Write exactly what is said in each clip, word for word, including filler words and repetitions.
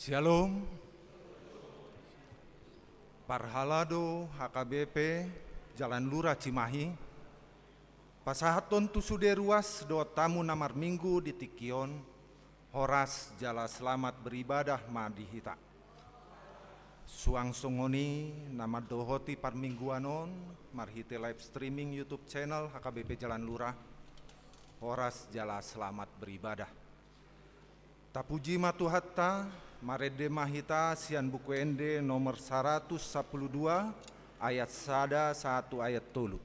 Syalom. Parhalado H K B P Jalan Lurah Cimahi, pasahathon tu sude ruas dohot hamu na marminggu di tingki on, horas jala selamat beribadah ma di hita. Suang songon i na mandohoti parmingguan on marhite live streaming YouTube channel H K B P Jalan Lurah, horas jala selamat beribadah. Tapuji ma Tuhanta, marende ma hita sian Buku Ende nomor saratus sampulu dua, ayat sada sahat tu ayat tolu.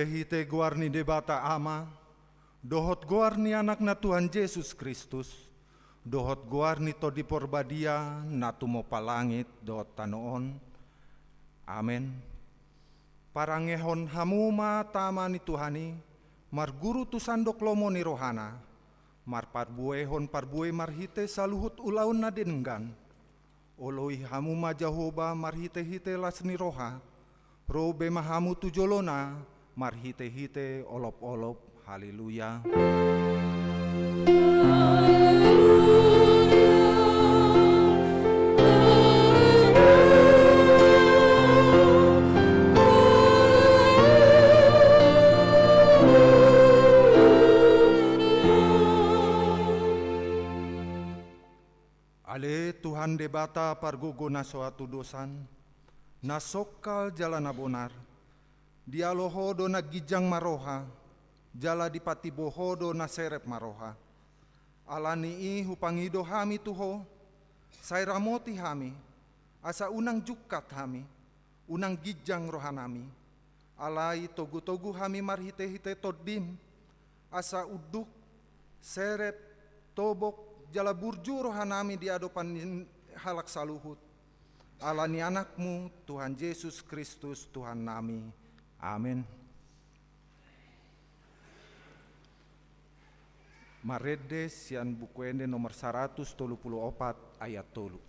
Marhitehite goar ni Debata Ama, dohot goar ni Anakna Tuhan Jesus Kristus, dohot goar ni Tondi Porbadia na tumompa langit dohot tano on. Amen. Parangehon hamu ma tama ni Tuhan i, marguru tu sandok lomo ni rohana, marparbuehon parbue marhite saluhut ulaon na denggan. Oloi hamu ma Jahowa marhitehite las ni roha, ro be ma hamu tu jolona marhitehite olopolop. Haleluya. Ale Tuhan Debata pargogo na so hatudosan, na songkal jala na bonar, dialo Ho do na ginjang marroha, jala dipatibo Ho do na serep marroha. Ala ni i hupangido hami tu Ho, sai ramoti hami, asa unang jungkat hami, unang ginjang rohanami. Alai togutogu hami marhitehite Tondim, asa unduk, serep, tobok, jala burju rohanami di adopan ni halak saluhut. Ala ni Anakmu, Tuhan Jesus Kristus, Tuhannami. Amen. Marende sian Buku Ende nomor saratus tolu pulu opat ayat tolu.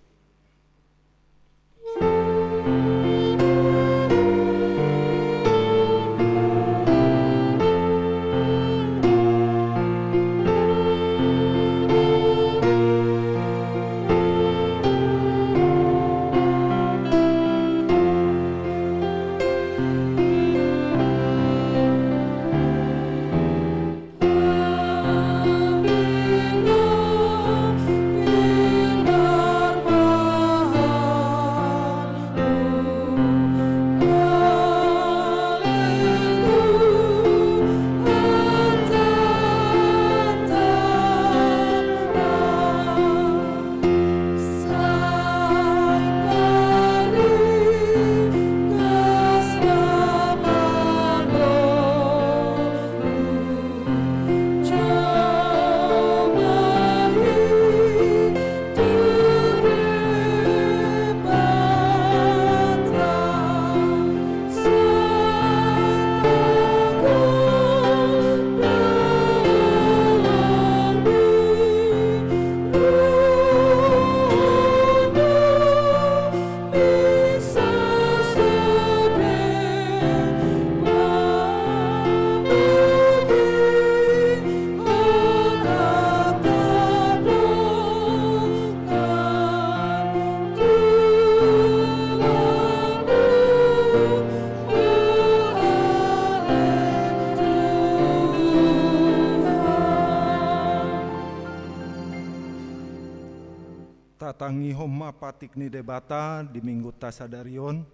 Tatangihon ma patik ni Debata di Minggunta sadari on,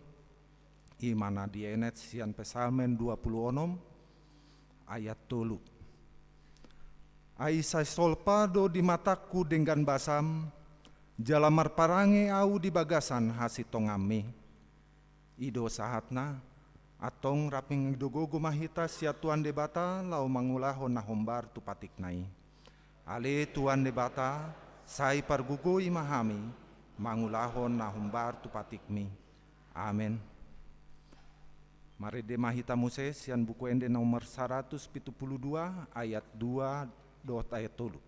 i ma na dienet sian Psalmen dua pulu onom ayat tolu. Ai sai solpa do di matangku denggan basam, jala marparange ahu di bagasan hasintonganmi. I do sahatna, antong rap mangido gogo ma hita sian Tuhan Debata laho mangulahon na hombar tu patikna i. Ale Tuhan Debata, sai pargogoi ma hami mangulahon na hombar tu patikmi. Amen. Marende ma hita muse sian Buku Ende nomor saratus pitu pulu dua ayat dua dohot ayat tolu.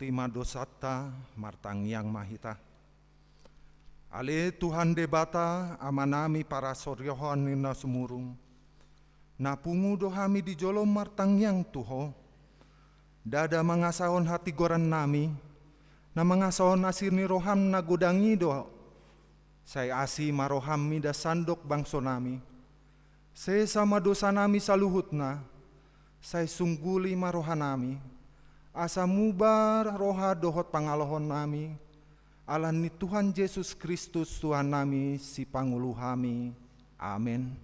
Ima dosanta, martangiang ma hita. Ale Tuhan Debata, Amanami parasorihoan ni na sumurung, na pungu do hami di jolom martangiang tu Ho. Ndada mangasahon hatigorannami, na mangasahon asi ni roham na godang i do. Sai asi ma roham mida sandok bangsonami. Sesa ma dosanami saluhutna, sai sungguli ma rohanami, asa muba roha dohot pangalohonnami, ala ni Tuhan Jesus Kristus Tuhannami, Sipangolu hami. Amen.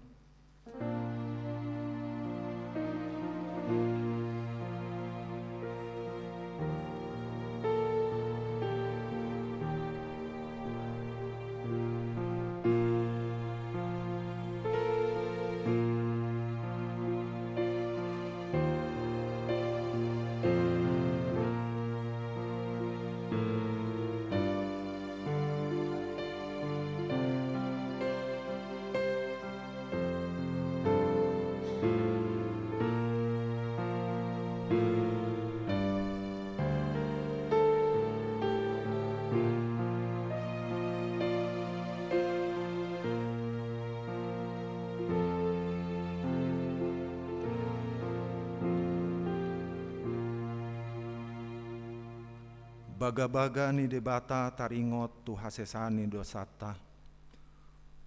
Bagabaga ni Debata taringot tu hasesaan ni dosanta.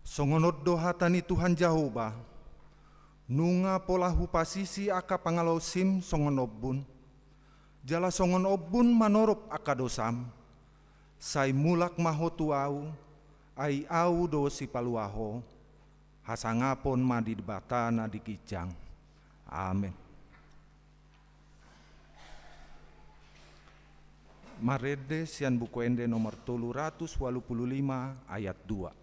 Songon on do hata ni Tuhan Jahowa: Nunga pola hupasisi angka pangalaosim songon ombun, jala songon ombun manorop angka dosam. Sai mulak ma ho tu Ahu, ai Ahu do sipalua ho. Hasangapon ma di Debata na di ginjang. Amen. Marende sian Buku Ende nomor tolu ratus ualu pulu lima, ayat dua.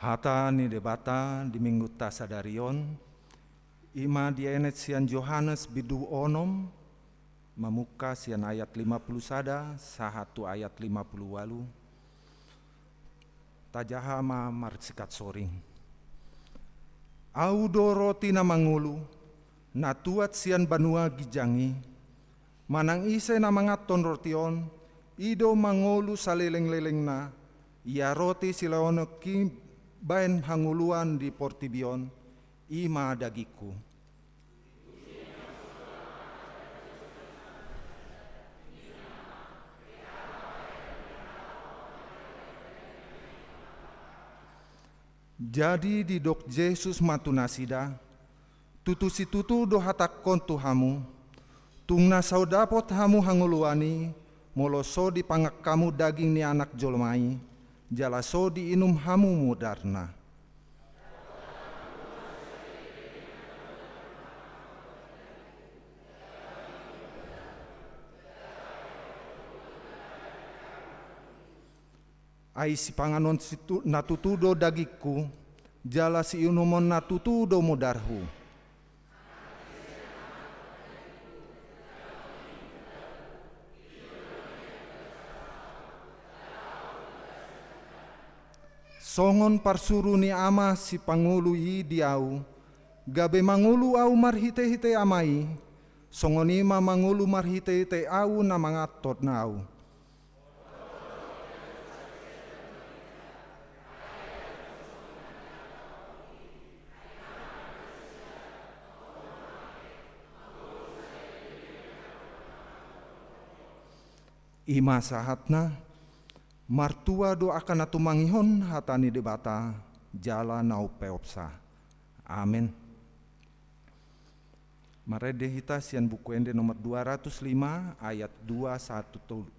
Hata ni Debata di Minggunta sadari on, i ma dienet sian Johannes bindu onom, mamungka sian ayat lima pulu sada sahat tu ayat lima pulu ualu. Tajaha ma marsikat soring. Ahu do roti na mangolu, na tuat sian banua ginjang i. Manang ise na manganhon roti on, i do mangolu salelenglelengna. Ia roti silehononki bahen hangoluan di portibi on, i ma dagingku. Jadi didok Jesus ma tu nasida: Tutu situtu do hatangkon tu hamu, tung na so dapot hamu hangoluan i, molo so dipangan hamu daging ni Anak Jolma i, jala so diinum hamu mudarna. Ai sipanganon situ-, na tutu do dagingku, jala siinumon na tutu do mudarhu. Songon parsuru ni Ama sipangolu i di ahu, gabe mangolu ahu marhitehite Ama i, songon i ma mangolu marhitehite ahu na manganhon ahu. I ma sahatna. Martua do angka na tumangihon hata ni Debata jala na umpeopsa. Amen. Marende hita sian Buku Ende nomor dua ratus lima, ayat dua sahat tu tolu.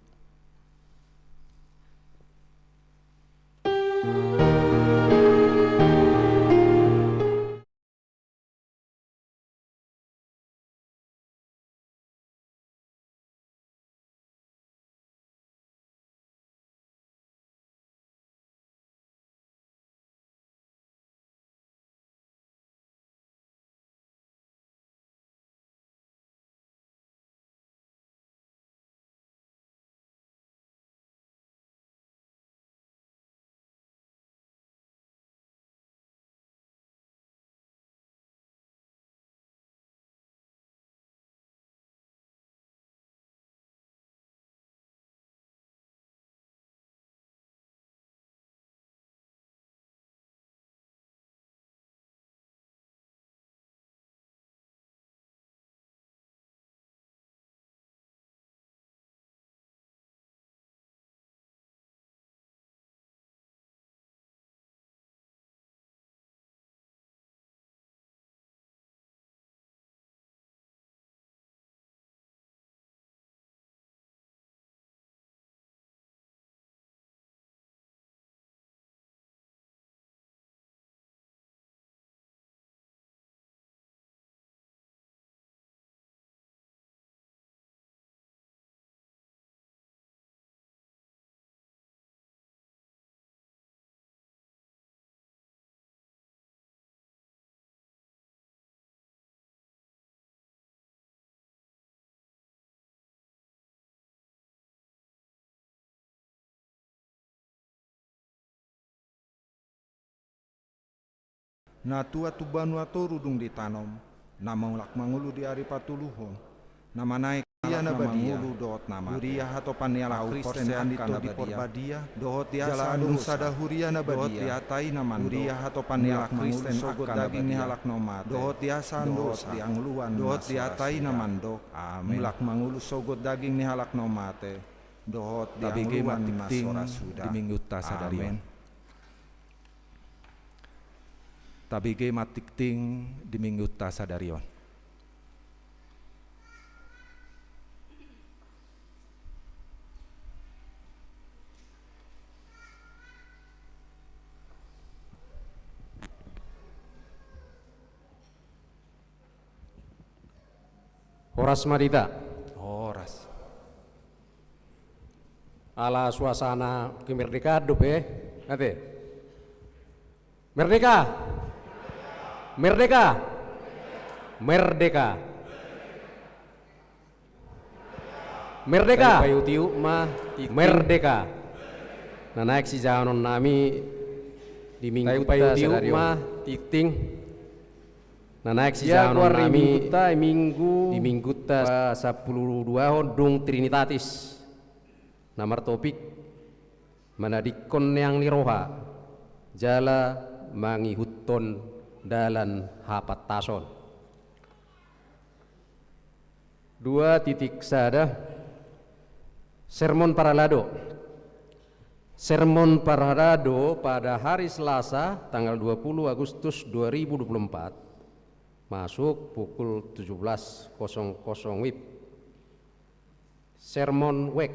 Na tua tu banua toru dung ditanom, na mulak mangolu di ari patoluhon, na manaek huria na badia, mangolu dohot na mate. Huria hatopan ni halak Kristen angka na badia, dohot di hasaan dosa, sada huria na badia, dohot di hata i na mandok, huria hatopan ni halak Kristen angka na badia, dohot di hasaan dosa, dohot di hata i na mandok, amen. Mulak mangolu sogot daging ni halak na mate, dohot di hangoluan na so ra suda. Tabege ma tingting di Mingguta sadari on. Amen. Tabege ma tingting di Mingguta sadari on. Horas ma di hita. Horas. Ala suasana kemerdekaan dope, ate. Merdeka! Merdeka! Merdeka! Merdeka! Taipaiupiu ma tingting. Merdeka! Na naeng sijahaononnami di Mingguta sadari on. Taipaiupiu ma tingting. Na naeng sijahaononnami di Mingguta, di Mingguta sampulu duahon dung Trinitatis. Na martopik, manadingkon neang ni roha, jala mangihuthon dalan hapantason. Dua titik sada, sermon parhalado. Sermon parhalado pada hari Selasa, tanggal dua puluh Agustus dua ribu dua puluh empat, masuk pukul tujuh belas kosong kosong WIB. Sermon wek.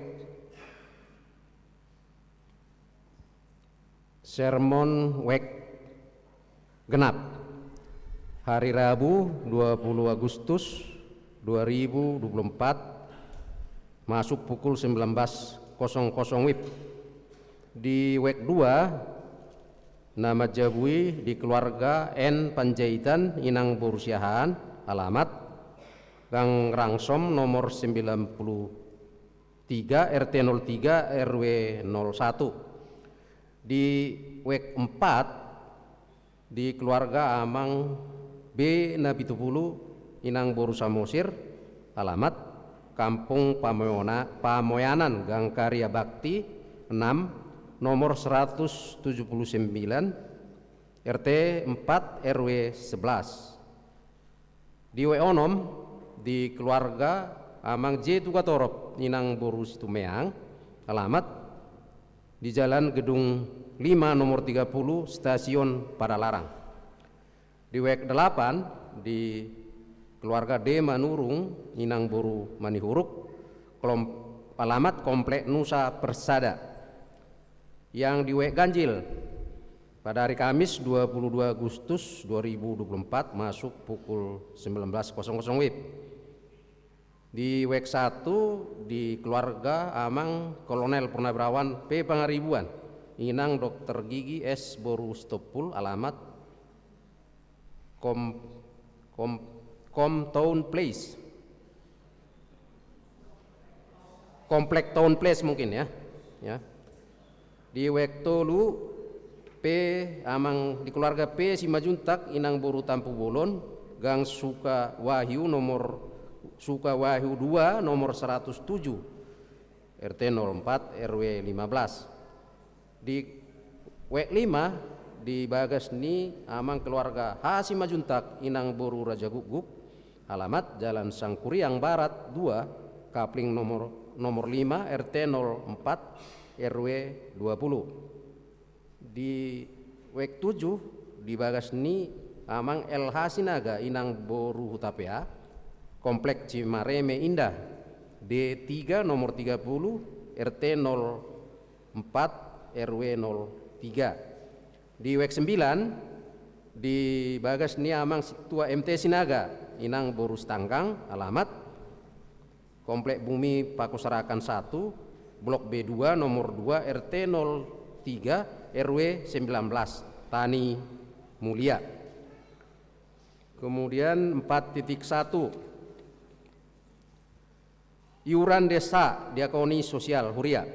Sermon wek genap. Hari Rabu, dua puluh Agustus dua ribu dua puluh empat, masuk pukul sembilan belas kosong kosong WIB. Di wek dua, na manjabui di keluarga N Panjaitan, inang boru Siahaan, alamat Gang Rangsom nomor sembilan puluh tiga, R T nol tiga, R W nol satu. Di wek empat, di keluarga Amang B Napitupulu, inang boru Samosir, alamat Kampung Pamoyona-, Pamoyanan, Gang Karya Bakti enam, nomor seratus tujuh puluh sembilan, R T empat, R W sebelas. Di wek onom, di keluarga Amang J Tugatorop, inang boru Situmeang, alamat di Jalan Gedung lima nomor tiga puluh, Stasiun Padalarang. Di wek delapan, di keluarga D Manurung, inang boru Manihuruk, kelom-, alamat Komplek Nusa Persada. Yang di wek ganjil, pada hari Kamis, dua puluh dua Agustus dua ribu dua puluh empat, masuk pukul sembilan belas kosong kosong W I B. Di wek satu, di keluarga Amang Kolonel Purnawirawan P Pangaribuan, inang dokter gigi S boru Sitompul, alamat Kom-, Kom-, Kom Town Place. Komplek Town Place mungkin ya. Ya. Di wek tolu, P, Amang, di keluarga P Simanjuntak, inang boru Tampubolon, Gang Sukawahyu nomor, Sukawahyu dua, nomor seratus tujuh, R T nol empat, R W lima belas. Di wek lima, di bagas ni Amang keluarga H Simanjuntak, inang boru Rajagukguk, alamat Jalan Sangkuriang Barat dua, Kapling nomor, nomor lima, R T nol empat, R W dua puluh. Di wek tujuh, di bagas ni Amang L H Sinaga, inang boru Hutapea, Komplek Cimareme Indah, D tiga nomor tiga puluh, R T nol empat, R W nol tiga. Di wek sembilan, di bagas ni Amang Situa M T Sinaga, inang boru Sitanggang, alamat Komplek Bumi Pakusarakan satu, Blok B dua, nomor dua, R T nol tiga, R W sembilan belas, Tani Mulia. Kemudian empat titik satu, iuran desa diakoni sosial huria.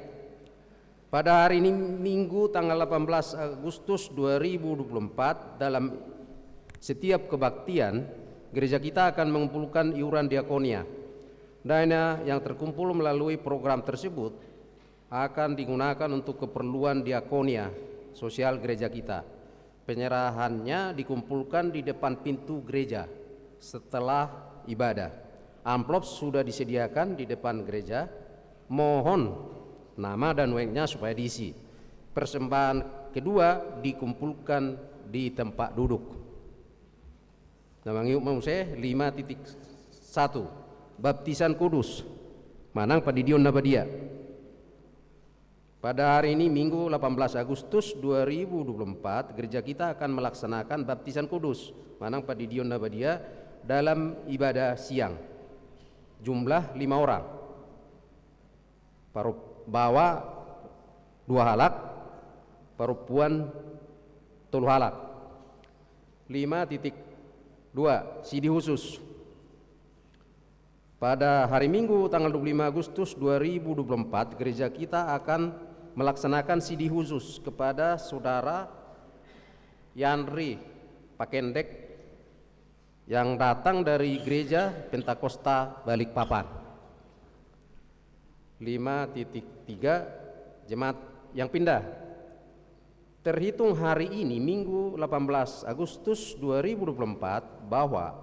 Pada hari ini, Minggu, tanggal delapan belas Agustus dua ribu dua puluh empat, dalam setiap kebaktian, gereja kita akan mengumpulkan iuran diakonia. Dana yang terkumpul melalui program tersebut akan digunakan untuk keperluan diakonia sosial gereja kita. Penyerahannya dikumpulkan di depan pintu gereja setelah ibadah. Amplop sudah disediakan di depan gereja. Mohon nama dan weknya supaya diisi. Persembahan kedua dikumpulkan di tempat duduk. Na mangihut ma muse, lima titik satu, baptisan kudus manang pandidion na badia. Pada hari ini, Minggu, delapan belas Agustus dua ribu dua puluh empat, gereja kita akan melaksanakan baptisan kudus manang pandidion na badia dalam ibadah siang. Jumlah lima orang. Parup-, baoa dua halak, parompuan tolu halak. Lima titik dua, sidi khusus. Pada hari Minggu, tanggal dua puluh lima Agustus dua ribu dua puluh empat, gereja kita akan melaksanakan sidi khusus kepada Saudara Yanri Pakendek yang datang dari Gereja Pentakosta Balikpapan. Lima titik tiga, jemaat yang pindah. Terhitung hari ini, Minggu, delapan belas Agustus dua ribu dua puluh empat, bahwa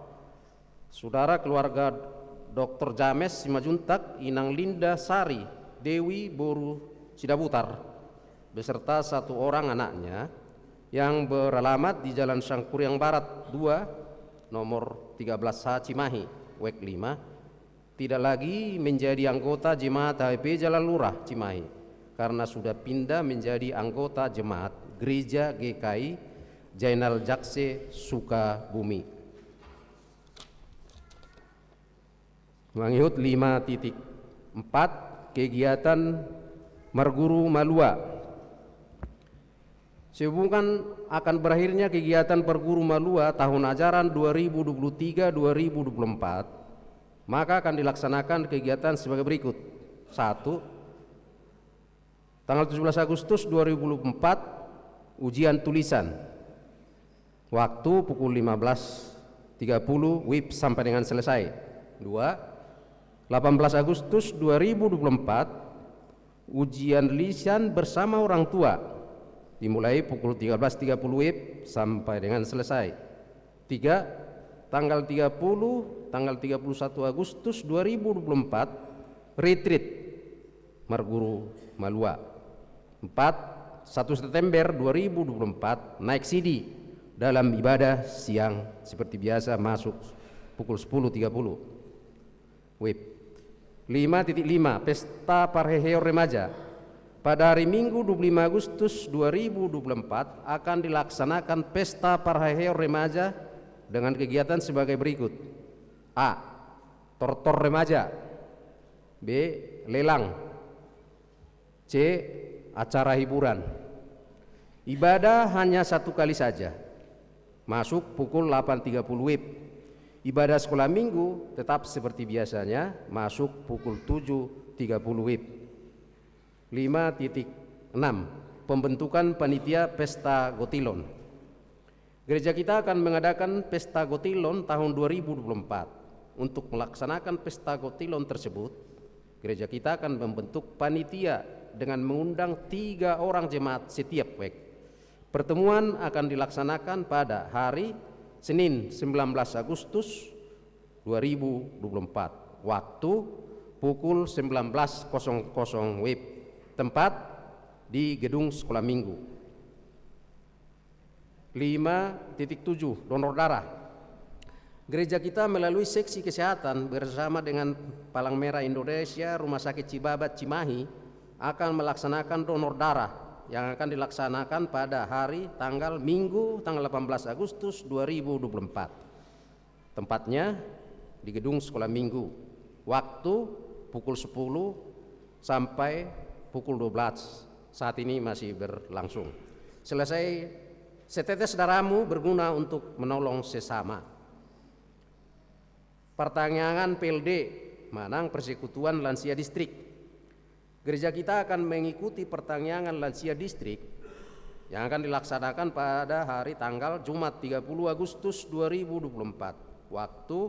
saudara keluarga Doktor James Simanjuntak, Inang Linda Sari Dewi boru Sidabutar, beserta satu orang anaknya yang beralamat di Jalan Sangkuriang Barat dua, nomor tiga belas H, Cimahi, wek lima, tidak lagi menjadi anggota jemaat H P Jalan Lurah, Cimahi, karena sudah pindah menjadi anggota jemaat Gereja G K I Jainal Jakse, Sukabumi. Mangihut lima titik empat, kegiatan marguru malua. Sehubungan akan berakhirnya kegiatan Parguru Malua tahun ajaran dua ribu dua puluh tiga dua ribu dua puluh empat, maka akan dilaksanakan kegiatan sebagai berikut. Satu, tanggal tujuh belas Agustus dua ribu dua puluh empat, ujian tulisan. Waktu pukul lima belas tiga puluh WIB sampai dengan selesai. Dua, delapan belas Agustus dua ribu dua puluh empat, ujian lisan bersama orang tua. Dimulai pukul tiga belas tiga puluh WIB sampai dengan selesai. Tiga, tanggal tiga puluh, tanggal tiga puluh satu Agustus dua ribu dua puluh empat, retreat Parguru Malua. Empat, satu September dua ribu dua puluh empat, naik sidi dalam ibadah siang seperti biasa masuk pukul sepuluh tiga puluh WIB. Lima titik lima, Pesta Parheheon Remaja. Pada hari Minggu dua puluh lima Agustus dua ribu dua puluh empat akan dilaksanakan Pesta Parheheon Remaja dengan kegiatan sebagai berikut. A, tortor remaja. B, lelang. C, acara hiburan. Ibadah hanya satu kali saja, masuk pukul delapan tiga puluh WIB. Ibadah sekolah minggu tetap seperti biasanya, masuk pukul tujuh tiga puluh WIB. Lima titik enam, pembentukan panitia Pesta Gotilon. Gereja kita akan mengadakan Pesta Gotilon tahun dua ribu dua puluh empat. Untuk melaksanakan Pesta Gotilon tersebut, gereja kita akan membentuk panitia dengan mengundang tiga orang jemaat setiap wek. Pertemuan akan dilaksanakan pada hari Senin, sembilan belas Agustus dua ribu dua puluh empat. Waktu pukul sembilan belas kosong kosong WIB. Tempat di gedung sekolah minggu. Lima titik tujuh, donor darah. Gereja kita melalui seksi kesehatan bersama dengan Palang Merah Indonesia, Rumah Sakit Cibabat Cimahi akan melaksanakan donor darah yang akan dilaksanakan pada hari tanggal Minggu tanggal delapan belas Agustus dua ribu dua puluh empat. Tempatnya di gedung sekolah minggu. Waktu pukul sepuluh sampai pukul dua belas. Saat ini masih berlangsung. Selesai, setetes darahmu berguna untuk menolong sesama. Partangiangan P L D manang Persekutuan Lansia Distrik. Gereja kita akan mengikuti partangiangan lansia distrik yang akan dilaksanakan pada hari tanggal Jumat tiga puluh Agustus dua ribu dua puluh empat, waktu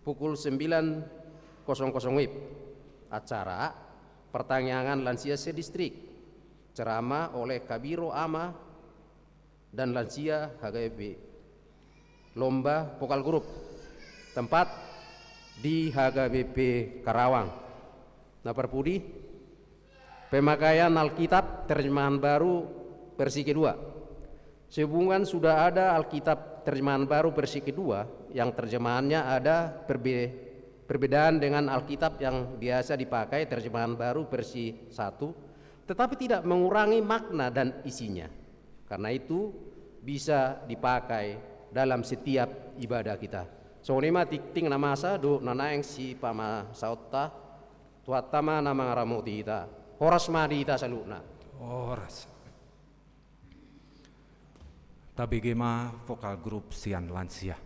pukul sembilan kosong kosong WIB. Acara partangiangan lansia sedistrik, ceramah oleh Kabiro Ama dan Lansia H K B P. Lomba vokal grup. Tempat di H K B P Karawang. Na parpudi, pemakaian Alkitab terjemahan baru versi kedua. Sehubungan sudah ada Alkitab terjemahan baru versi kedua, yang terjemahannya ada perbe-, perbedaan dengan Alkitab yang biasa dipakai, terjemahan baru versi satu, tetapi tidak mengurangi makna dan isinya. Karena itu, bisa dipakai dalam setiap ibadah kita. Songon i ma tingting na masa dohot na naeng sipamasaonta. Tuhanta ma na mangaramoti hita. Horas ma di hita saluhutna. Horas. Tabege ma vokal grup sian lansia.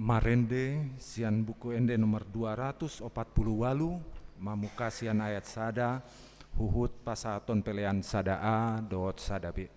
Marende sian Buku Ende nomor dua ratus opat pulu ualu, mamungka sian ayat sada, huhut pasahathon pelean sada A dohot sada B.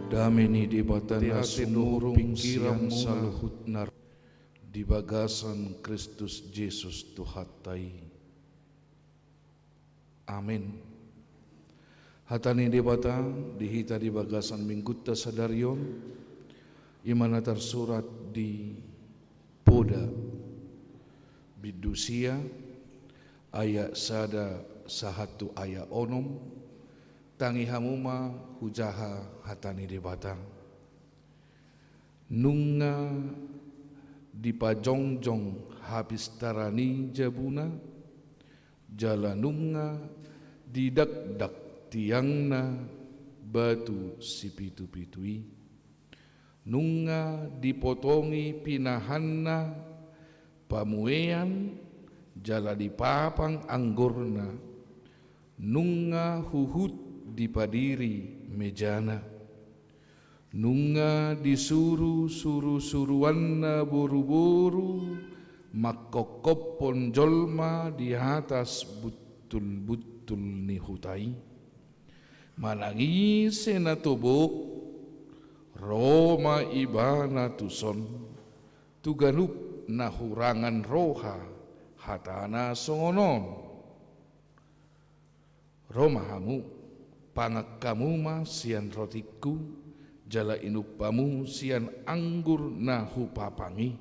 Dame ni Debata na sumurung sian saluhutna di bagasan Kristus Jesus Tuhanta i. Amen. Hata ni Debata di hita di bagasan Minggunta sadari on, i ma na tarsurat di Poda bindu sia, ayat sada sahat tu ayat onom. Tangi hamu ma hujaha hata ni Debata. Nunga dipajongjong hapistaran i jabuna, jala nunga didakdak tiangna batu sipitu-pitu i. Nunga dipotongi pinahanna pamuean jala dipapang anggurna, nunga huhut dipadiri mejana. Nunga disuru surusuruanna boruboru mangkopkophon jolma di atas buntulbuntul ni huta i. Manang ise na tobok, ro ma ibana tuson, tu ganup na hurangan roha, hatana songon on. Ro ma hamu, pangan hamu ma sian rotingku, jala inum hamu sian anggur na hupapang i.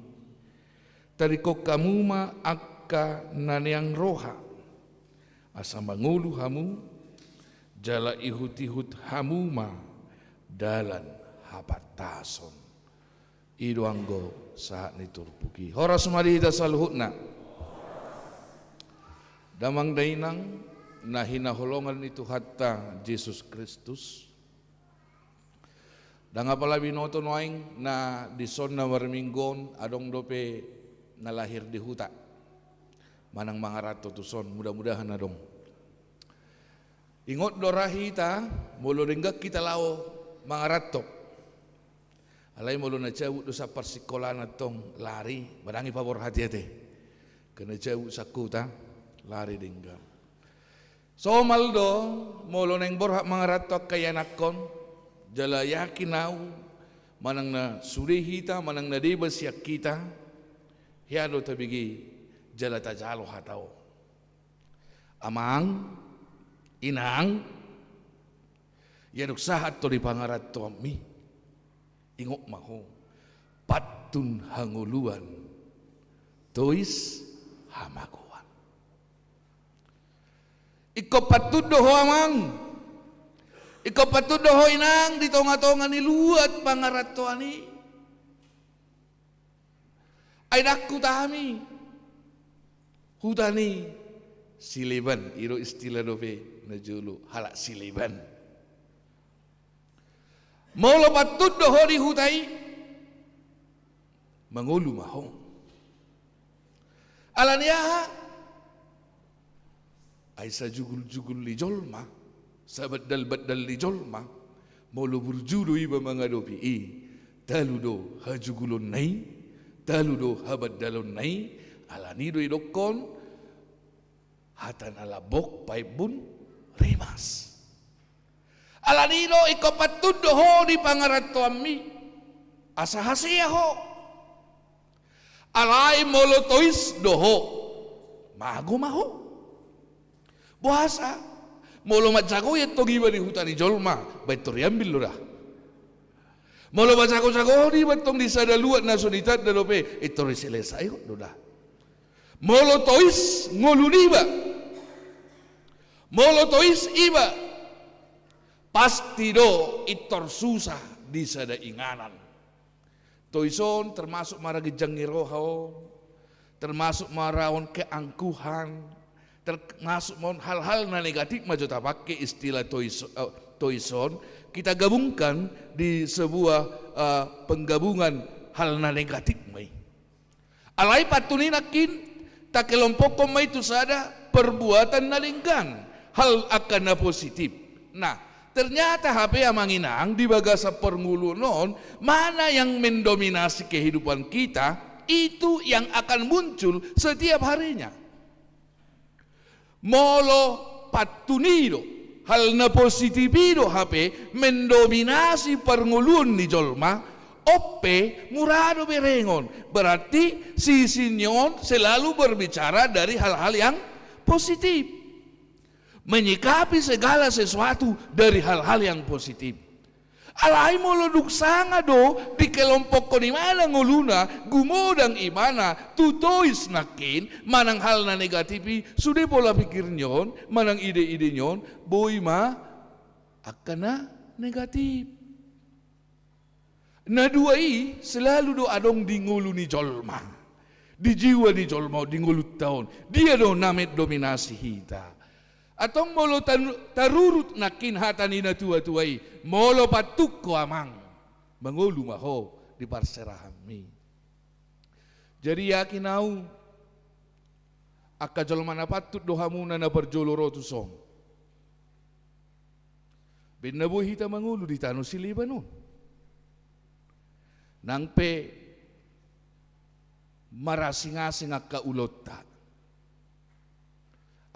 Tadingkon hamu ma angka na neang roha, asa mangolu hamu, jala ihutihut hamu ma dalan hapantason. I do anggo sahat ni turpuk i. Horas ma di hita saluhutna. Damang dainang na hinaholongan ni Tuhanta Jesus Kristus. Ndang apala binoto nuaeng na dison na marminggu on adong dope na lahir di huta. Manang mangaranto tuson, mudah-mudahan adong. Ingot do ra hita, molo denggan hita laho mangaranto. Alai molo na cabut do saparsingkolaan antong lari, manang i paborhat i ate. Angka na cabut sangkuta, lari denggan. Somal do, molo naeng borhat mangaranto angka ianakhon, jala yakin au, manang na sude hita, manang na deba sian hita, hea do tabege jala tajalo hata on. Amang, inang, ia dung sahat ho di pangarantoanmi, ingot ma ho, pantun hangoluan, tois hamagoan. Ingkon pantun do ho amang, ingkon pantun do ho inang di tongatonga ni luat pangarantoan i. Ai ndang huta hami. Huta ni sileban, i do istilah dope na jolo, halak sileban. Molo pantun do ho di huta i, mangolu ma ho. Ala ni aha? Ai sajuguljugul ni jolma, sabandalbandal ni jolma, molo burju do iba mangadopi i, talu do hajugulonna i, talu do habandalonna i, ala ni do idokkon, hata na lambok paimbun rimas. Ala ni do ingkon pantun do ho di pangarantoanmi, asa hasea ho. Alai molo tois do ho, mago ma ho. Boasa? Molo manjagoi antong iba di huta ni jolma, baen tor iambil do da. Molo manjagojago iba antong di sada luat na so ditanda dope, i tor diselesaihon do da. Molo tois ngolu niba, molo tois iba, pasti do i tor susah di sada inganan. Tois on termasuk ma ra ginjang ni roha on, termasuk ma ra on keangkuhan, termasuk ma on hal-hal na negatif ma jo tapake istilah tois, eh, tois on, kita gabungkan di sebuah, eh, penggabungan hal na negatif ma i. Alai pantun i nangkin takelompokkon ma i tu sada perbuatan na denggan, hal angka na positif. Nah, ternyata hape amang inang di bagasan parngoluon on, mana yang mendominasi kehidupan kita, itu yang akan muncul setiap harinya. Molo pantun i do, hal na positif i do hape mendominasi parngoluon ni jolma, on pe mura do berengon. Berarti sisi ni on selalu berbicara dari hal-hal yang positif. Menyikapi segala sesuatu dari hal-hal yang positif. Alai molo dung sanga do dikelompokkon ibana ngoluna, gumodang ibana tu tois nangkin, manang hal na negatif i, sude pola pikir ni on, manang ide-ide ni on, boi ma angka na negatif. Na dua i selalu do adong di ngolu ni jolma, di jiwa ni jolma, di ngolunta on. Dia do na mendominasi hita. Antong molo tan-, tarurut nangkin hata ni natuatua i, molo pantungko amang, Mangolu ma ho di parserahanmi. Jadi yakin au, angka jolma na patut do hamuna na parjolo ro tuson. Baen na boi hita mangolu di tano sileban on. Nang pe marasing-asing angka ulaonta.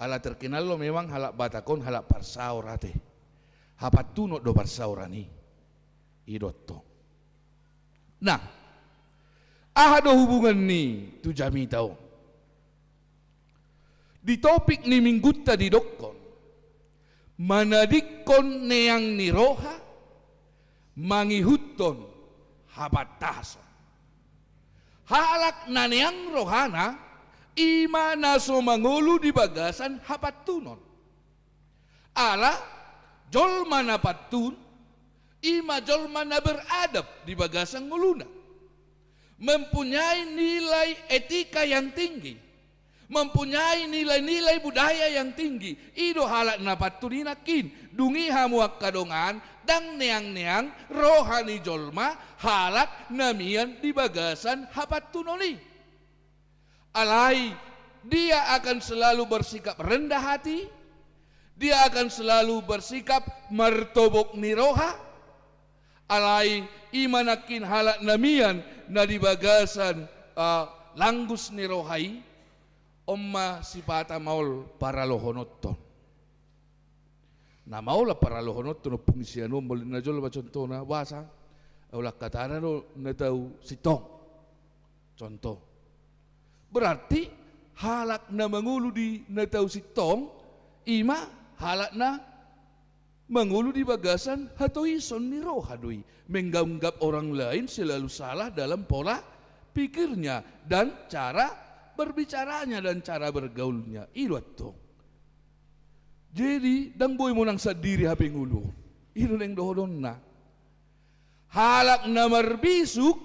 Ala terkenal do memang halak Batak on halak parsaor ate. Hapantunon do parsaoran i. I do antong. Nah, aha do hubungan ni tu jamita on? Di topik ni minggunta didokkon, manadingkon neang ni roha, mangihuthon hapantason. Halak na neang rohana, i ma na so mangolu di bagasan hapantunon. Ala jolma na pantun, i ma jolma na beradab di bagasan ngoluna. Mempunyai nilai etika yang tinggi, mempunyai nilai-nilai budaya yang tinggi. I do halak na pantun i nangkin. Dung i hamu angka dongan, ndang neang-neang roha ni jolma halak na mian di bagasan hapantunon i. Alai dia akan selalu bersikap rendah hati, dia akan selalu bersikap martobok ni roha. Alai i ma nangkin halak na mian na di bagasan, ah, langgus ni roha i. On ma sipata maol paralohononton. Na maol paralohononton ompung ni sian on, molo na jolo ma contohna, boasa? Ai holan hatana do na tau sintong. Contoh. Berarti halak na mangolu di na tau sintong, i ma halak na mangolu di bagasan hatoison ni roha do i. Menganggap orang lain selalu salah dalam pola pikirnya dan cara berbicaranya dan cara bergaulnya. I do antong. Jadi, ndang boi monang sandiri hape ngolu. I do naeng dohononna. Halak na marbisuk,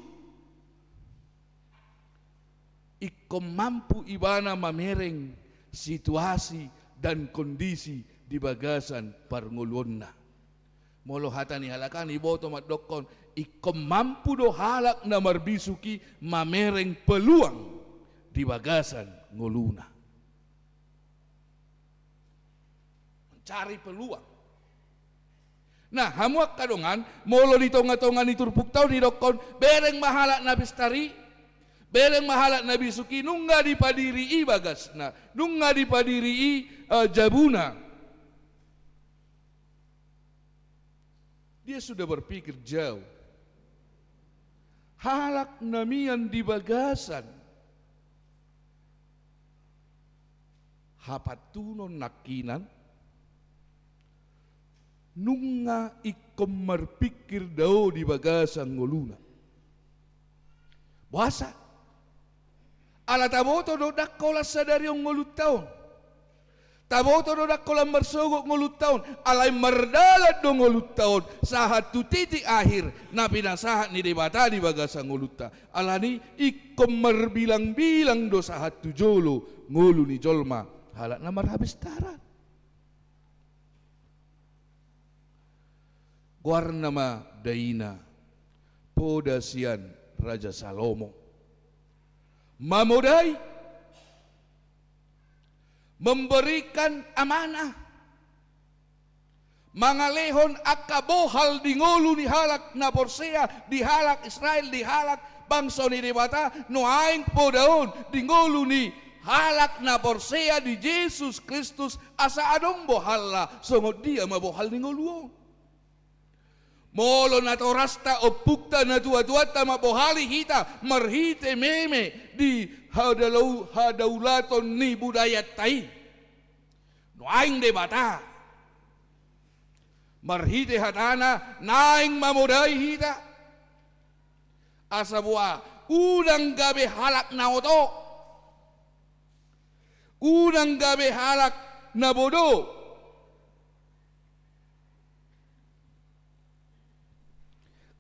ingkon mampu ibana mamereng situasi dan kondisi di bagasan parngoluonna. Molo hata ni halak an, iboto mandokkon, ingkon mampu do halak na marbisuk i mamereng peluang di bagasan ngoluna. Mencari peluang. Nah, hamu angka dongan, molo di tonga-tonga ni turpukta on didokkon, bereng ma halak na pistar i, bereng ma halak na bisuk i, nunga dipadiri i bagasna, nunga dipadiri i, eh, jabuna. Dia sudah berpikir jauh. Halak na mian di bagasan hapantunon nangkinan, nunga ingkon marpikir dao di bagasan ngoluna. Boasa? Ala taboto do ndang holan sadari on ngolunta on. Taboto do ndang holan marsogot ngolunta on. Alai mardalan do ngolunta on sahat tu titik akhir na pinasahat ni Debata di bagasan ngolunta. Alani ingkon marbilang-bilang do sahat tu jolo ngolu ni jolma halak na marhapistaran. Goarna ma daina, poda sian Raja Salomo. Mamodai, memberikan amanah, mangalehon angka bohal di ngolu ni halak na porsea, di halak Israel, di halak bangso ni Debata, nuaeng poda on di ngolu ni halak na porsea di Jesus Kristus, asa adong bohalna songon dia ma bohal ni ngolu on. Molo natorasta, ompungta, natuatuanta mambohali hita marhite meme di hadalau-, hadaulaton ni budayanta i, nuaeng Debata marhite hatana naeng mamodai hita, asa boha unang gabe halak na oto, unang gabe halak na bodo.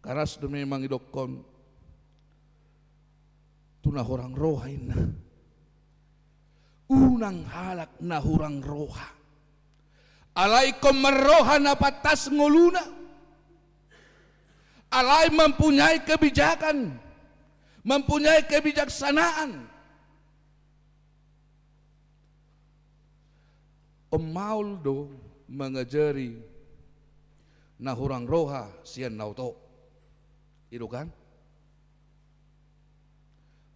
Karas do memang idokkon tu na hurang roha, inna. Unang halak na hurang roha. Alai ingkon marroha na pantas ngoluna. Alai mempunyai kebijakan, mempunyai kebijaksanaan. On maol do mangajari na hurang roha sian na oto. I do kan?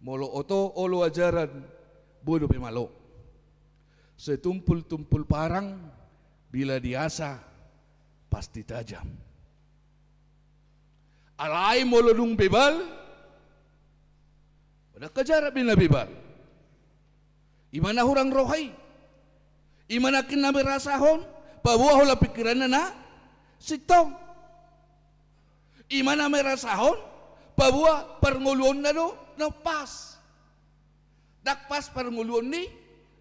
Molo oto olo ajaran, boi dope malo. Setumpul-tumpul parang, bila diasah pasti tajam. Alai molo dung bebal, ndang hajaran be na bebal. I ma na hurang roha i. I ma nangkin na merasahon, paboa holan pikiranna na sintong. I ma na merasahon, paboa parngoluonna do na pas. Ndang pas parngoluon ni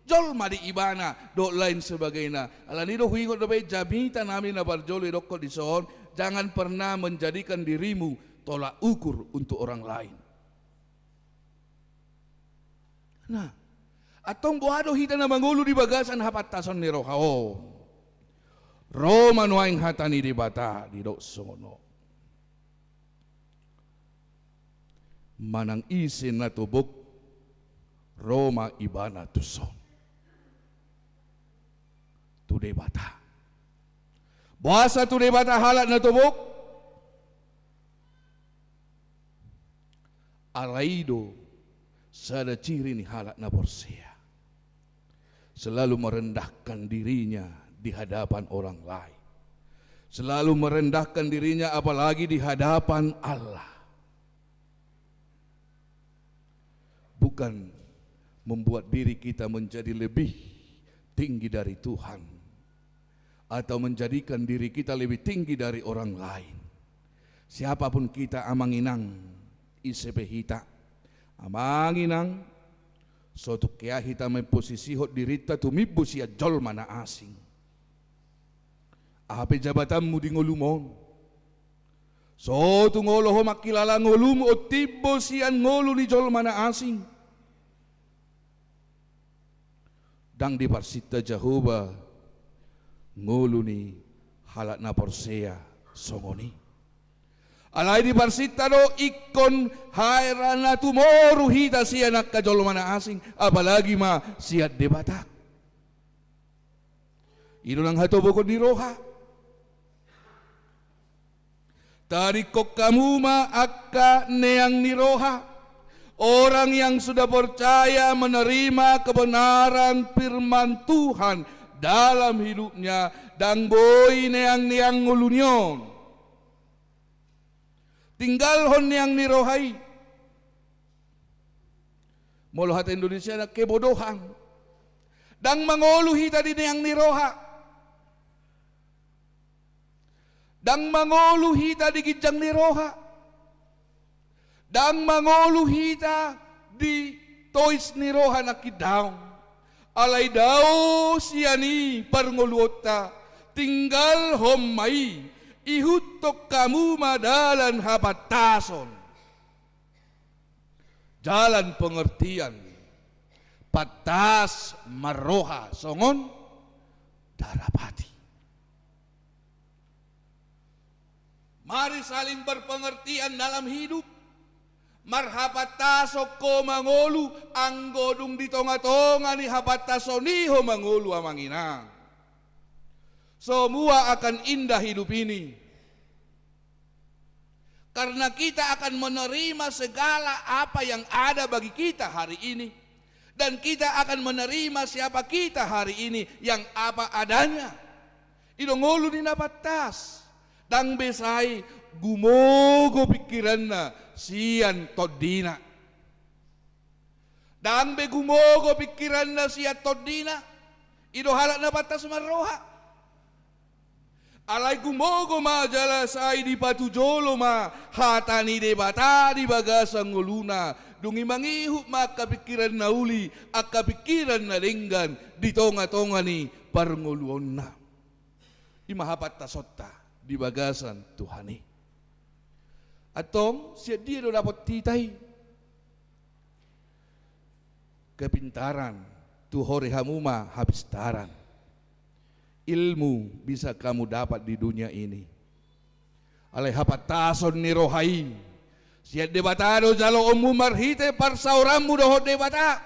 jolma di ibana dohot lain sebagainya. Alani do huingot dope jamita nami na parjolo didokkon dison, jangan pernah menjadikan dirimu tolak ukur untuk orang lain. Nah, antong boha do hita na mangolu di bagasan hapantason ni roha on? Ro ma nuaeng hata ni Debata didok songon on. Manang ise na tobok ro ma ibana tuson. Tu Debata. Boasa tu Debata halak na tobok? Alai i do sada ciri ni halak na porsea. Selalu merendahkan dirinya di hadapan orang lain. Selalu merendahkan dirinya apalagi di hadapan Allah. Bukan membuat diri kita menjadi lebih tinggi dari Tuhan atau menjadikan diri kita lebih tinggi dari orang lain. Siapapun kita, amang inang, ise pe hita, amang inang, so tung hea hita memposisihon dirinta tumimbo sian jolma na asing. Aha pe jabatanmu di ngolum on, so tung olo ho mangkilala ngolum on timbo sian ngolu ni jolma na asing. Ndang diparsinta Jahowa ngolu ni halak na porsea songon i. Alai diparsinta do ingkon hera na tumoru hita sian angka jolma na asing, apalagi ma sian Debata. I do nang hatobokon ni roha. Tadingkon hamu ma angka neang ni roha, orang yang sudah percaya menerima kebenaran firman Tuhan dalam hidupnya, ndang boi neang-neang ngoluna on. Tinggalhon neang ni roha i. Molo hata Indonesiana kebodohan. Ndang mangolu hita di neang ni roha. Ndang mangolu hita di ginjang ni roha. Ndang mangolu hita di tois ni roha nangkin daong. Alai dao sian i parngoluonta, tinggalhon ma i, ihuthon hamu ma dalan hapantason. Jalan pengertian, pantas marroha songon darapati. Mari saling berpengertian dalam hidup. Marhapantason ho mangolu, anggo dung di tonga-tonga ni hapantason i ho mangolu, amang inang. Semua akan indah hidup ini. Karena kita akan menerima segala apa yang ada bagi kita hari ini. Dan kita akan menerima siapa kita hari ini, yang apa adanya. I do ngolu ni na pantas. Ndang be sai gumogo pingkiranna sian tondina. Ndang be gumogo pingkiranna sian tondina. I do halak na pantas marroha. Alai gumogo ma jala sai dipatujolo ma hata ni Debata di bagasan ngoluna. Dung i mangihut ma angka pingkiran na uli, angka pingkiran na denggan di tonga-tonga ni parngoluonna. I ma hapantasonta di bagasan Tuhan i. Antong, sian dia do dapot hita i? Kepintaran, tuhori hamu ma hapistaran. Ilmu bisa kamu dapat di dunia ini. Alai hapantason ni roha i, sian Debata do jaloonmu marhite parsaoranmu dohot Debata.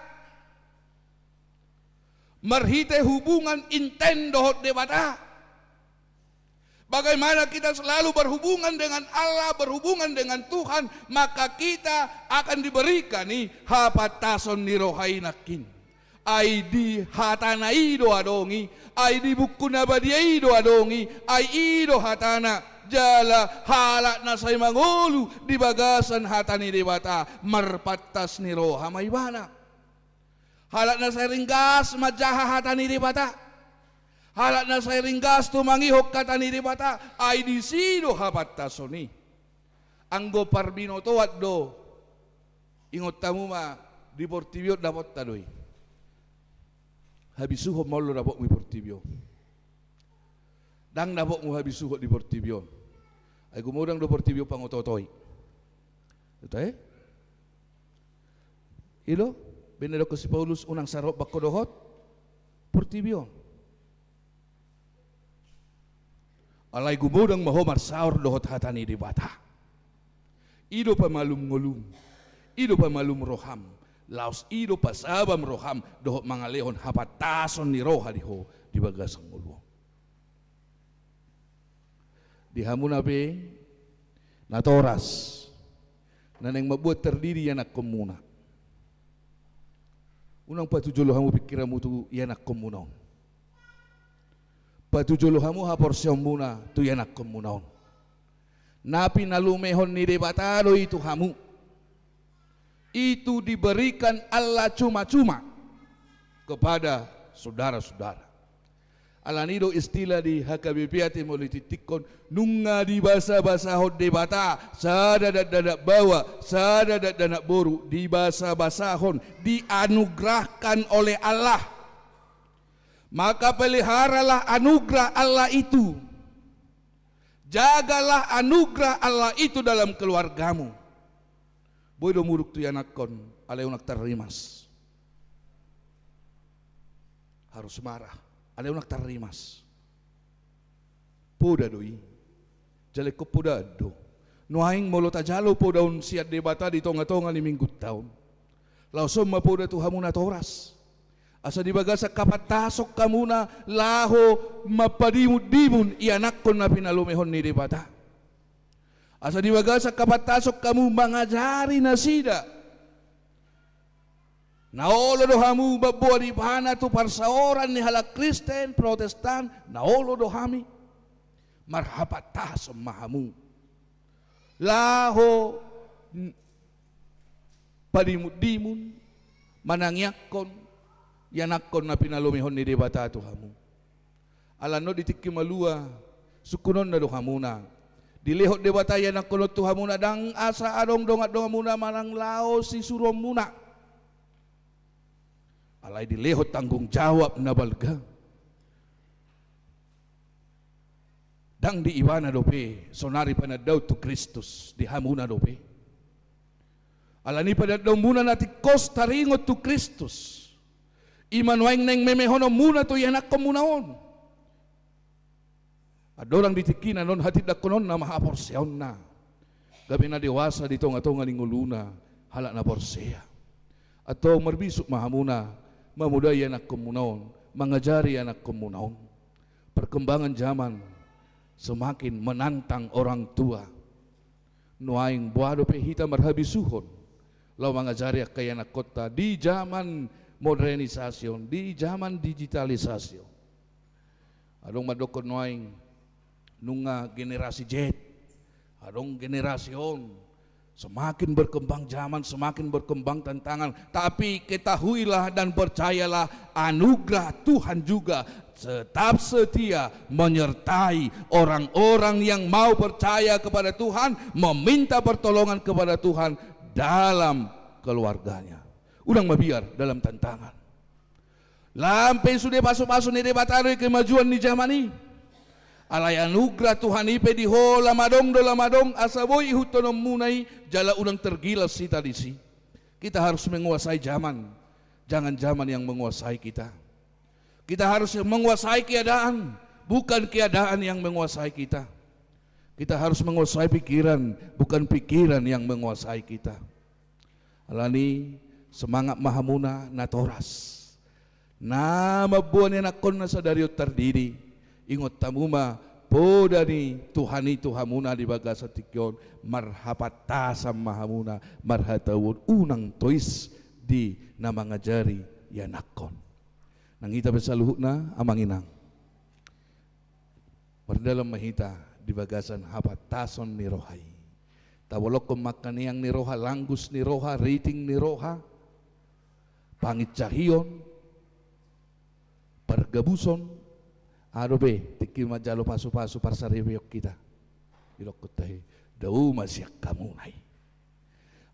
Marhite hubungan intim dohot Debata. Bagaimana kita selalu berhubungan dengan Allah, berhubungan dengan Tuhan, maka kita akan diberikan i hapantason ni roha i nangkin. Ai di hatana i do adong i, ai di buku na badia i do adong i, ai i do hatana, jala halak na sai mangolu di bagasan hata ni Debata, marpantas ni roha ma ibana. Halak na sai ringgas manjaha hata ni Debata. Halak na sai ringgas tumangihon hata ni Debata, ai disi do hapantason i. Anggo parbinotoan do, ingot hamu ma, di portibi on dapotta do i. Habisuhon ma on do dapotmu di portibi on. Ndang dapotmu habisuhon di portibi on. Ai gumodang do portibi on pangotootoi. Ito, eh? I do, baen na didok si Paulus, unang sai roham ho dohot portibi on. Alai gumodang ma ho marsaor dohot hata ni Debata. I do pamalum ngolum, i do pamalum roham, laos i do pasabam roham dohot mangalehon hapantason ni roha di ho di bagasan ngolu on. Di hamuna pe natoras, na naeng mambuat tardidi ianakkonmuna, unang patujolo hamu pingkiranmu tu ianakkonmuna on. Patujolo hamu haporseaonmuna tu ianakkonmuna on. Na pinalumehon ni Debata do i tu hamu. Itu diberikan Allah cuma-cuma kepada saudara-saudara. Alani do istilah di H K B P A Timor Leste tingkos, nunga dibasa-basahon Debata sada dakdanak baoa, sada dakdanak boru, dibasa-basahon, dianugerahkan oleh Allah. Maka peliharalah anugerah Allah itu. Jagalah anugerah Allah itu dalam keluargamu. Boi do muruk tu ianakkon, alai unang tarrimas. Harus marah, alai unang tarrimas. Poda do i. Jala ingkon poda do. Nuaeng molo tajalo poda on sian Debata di tonga-tonga ni minggunta on, laoshon ma poda tu hamu natoras. Asa di bagasan hapantason hamuna laho mampadimun-dimun ianakkon na pinalumehon ni Debata. Asa di bagasan hapantason hamu mangajari nasida. Na olo do hamu mamboan ibana tu parsaoran ni halak Kristen, Protestan, na olo do hami. Marhapantason ma hamu. Laho n-, padimun-dimun, manangiangkon ianakkon na pinalumehon ni Debata tu hamu. Alani on di tingki malua, sungkunonna do hamuna. Dilehon Debata ianakkon on tu hamuna, ndang asa adong dongan-donganmuna manang laho sisuruonmuna. Alai dilehon tanggung jawab na balga. Ndang di ibana dope, sonari panandaon tu Kristus, di hamuna dope. Alani panandaonmuna na tingkos taringot tu Kristus, i ma nuaeng naeng memehononmuna tu ianakkonmuna on. Andorang di tingkina on hatindangkononna ma haporseaonna, gabe na dewasa di tonga-tonga ni ngoluna halak na porsea. Antong marbisuk ma hamuna mamodai ianakkonmuna on, mangajari ianakkonmuna on. Perkembangan zaman semakin menantang orang tua. Nuaeng boha dope hita marhabisuhon laho mangajari angka ianakkonta di zaman modernisasi on, di zaman digitalisasi on. Adong mandokkon nuaeng nunga generasi Z, adong generasi on. Semakin berkembang zaman, semakin berkembang tantangan. Tapi ketahuilah dan percayalah, anugerah Tuhan juga tetap setia menyertai orang-orang yang mau percaya kepada Tuhan, meminta pertolongan kepada Tuhan dalam keluarganya. Unang mabiar dalam tantangan. Lam pe sude pasu-pasu ni Debata do i kemajuan ni zaman i. Alai anugerah Tuhan i pe di ho lam adong do lam adong, asa boi ihuthononmuna i, jala unang tergilas hita disi. Kita harus menguasai zaman, jangan zaman yang menguasai kita. Kita harus menguasai keadaan, bukan keadaan yang menguasai kita. Kita harus menguasai pikiran, bukan pikiran yang menguasai kita. Alani, semangat ma hamuna natoras. Na mamboan anakkonna sadari on tardidi. Ingot hamu ma poda ni Tuhan i tu hamuna di bagasan tingki on, marhapantasan ma hamuna, marhatauon, unang tois di na mangajari ianakkon. Nang hita pe saluhutna, amang inang. Mardalan ma hita di bagasan hapantason ni roha i. Tabolongkon ma angka neang ni roha, langgus ni roha, riting ni roha, pangincahion, pargabuson, aha dope, tingki manjalo pasu-pasu parsaripeon hita. Didokkon tahe, dao ma sian hamuna i.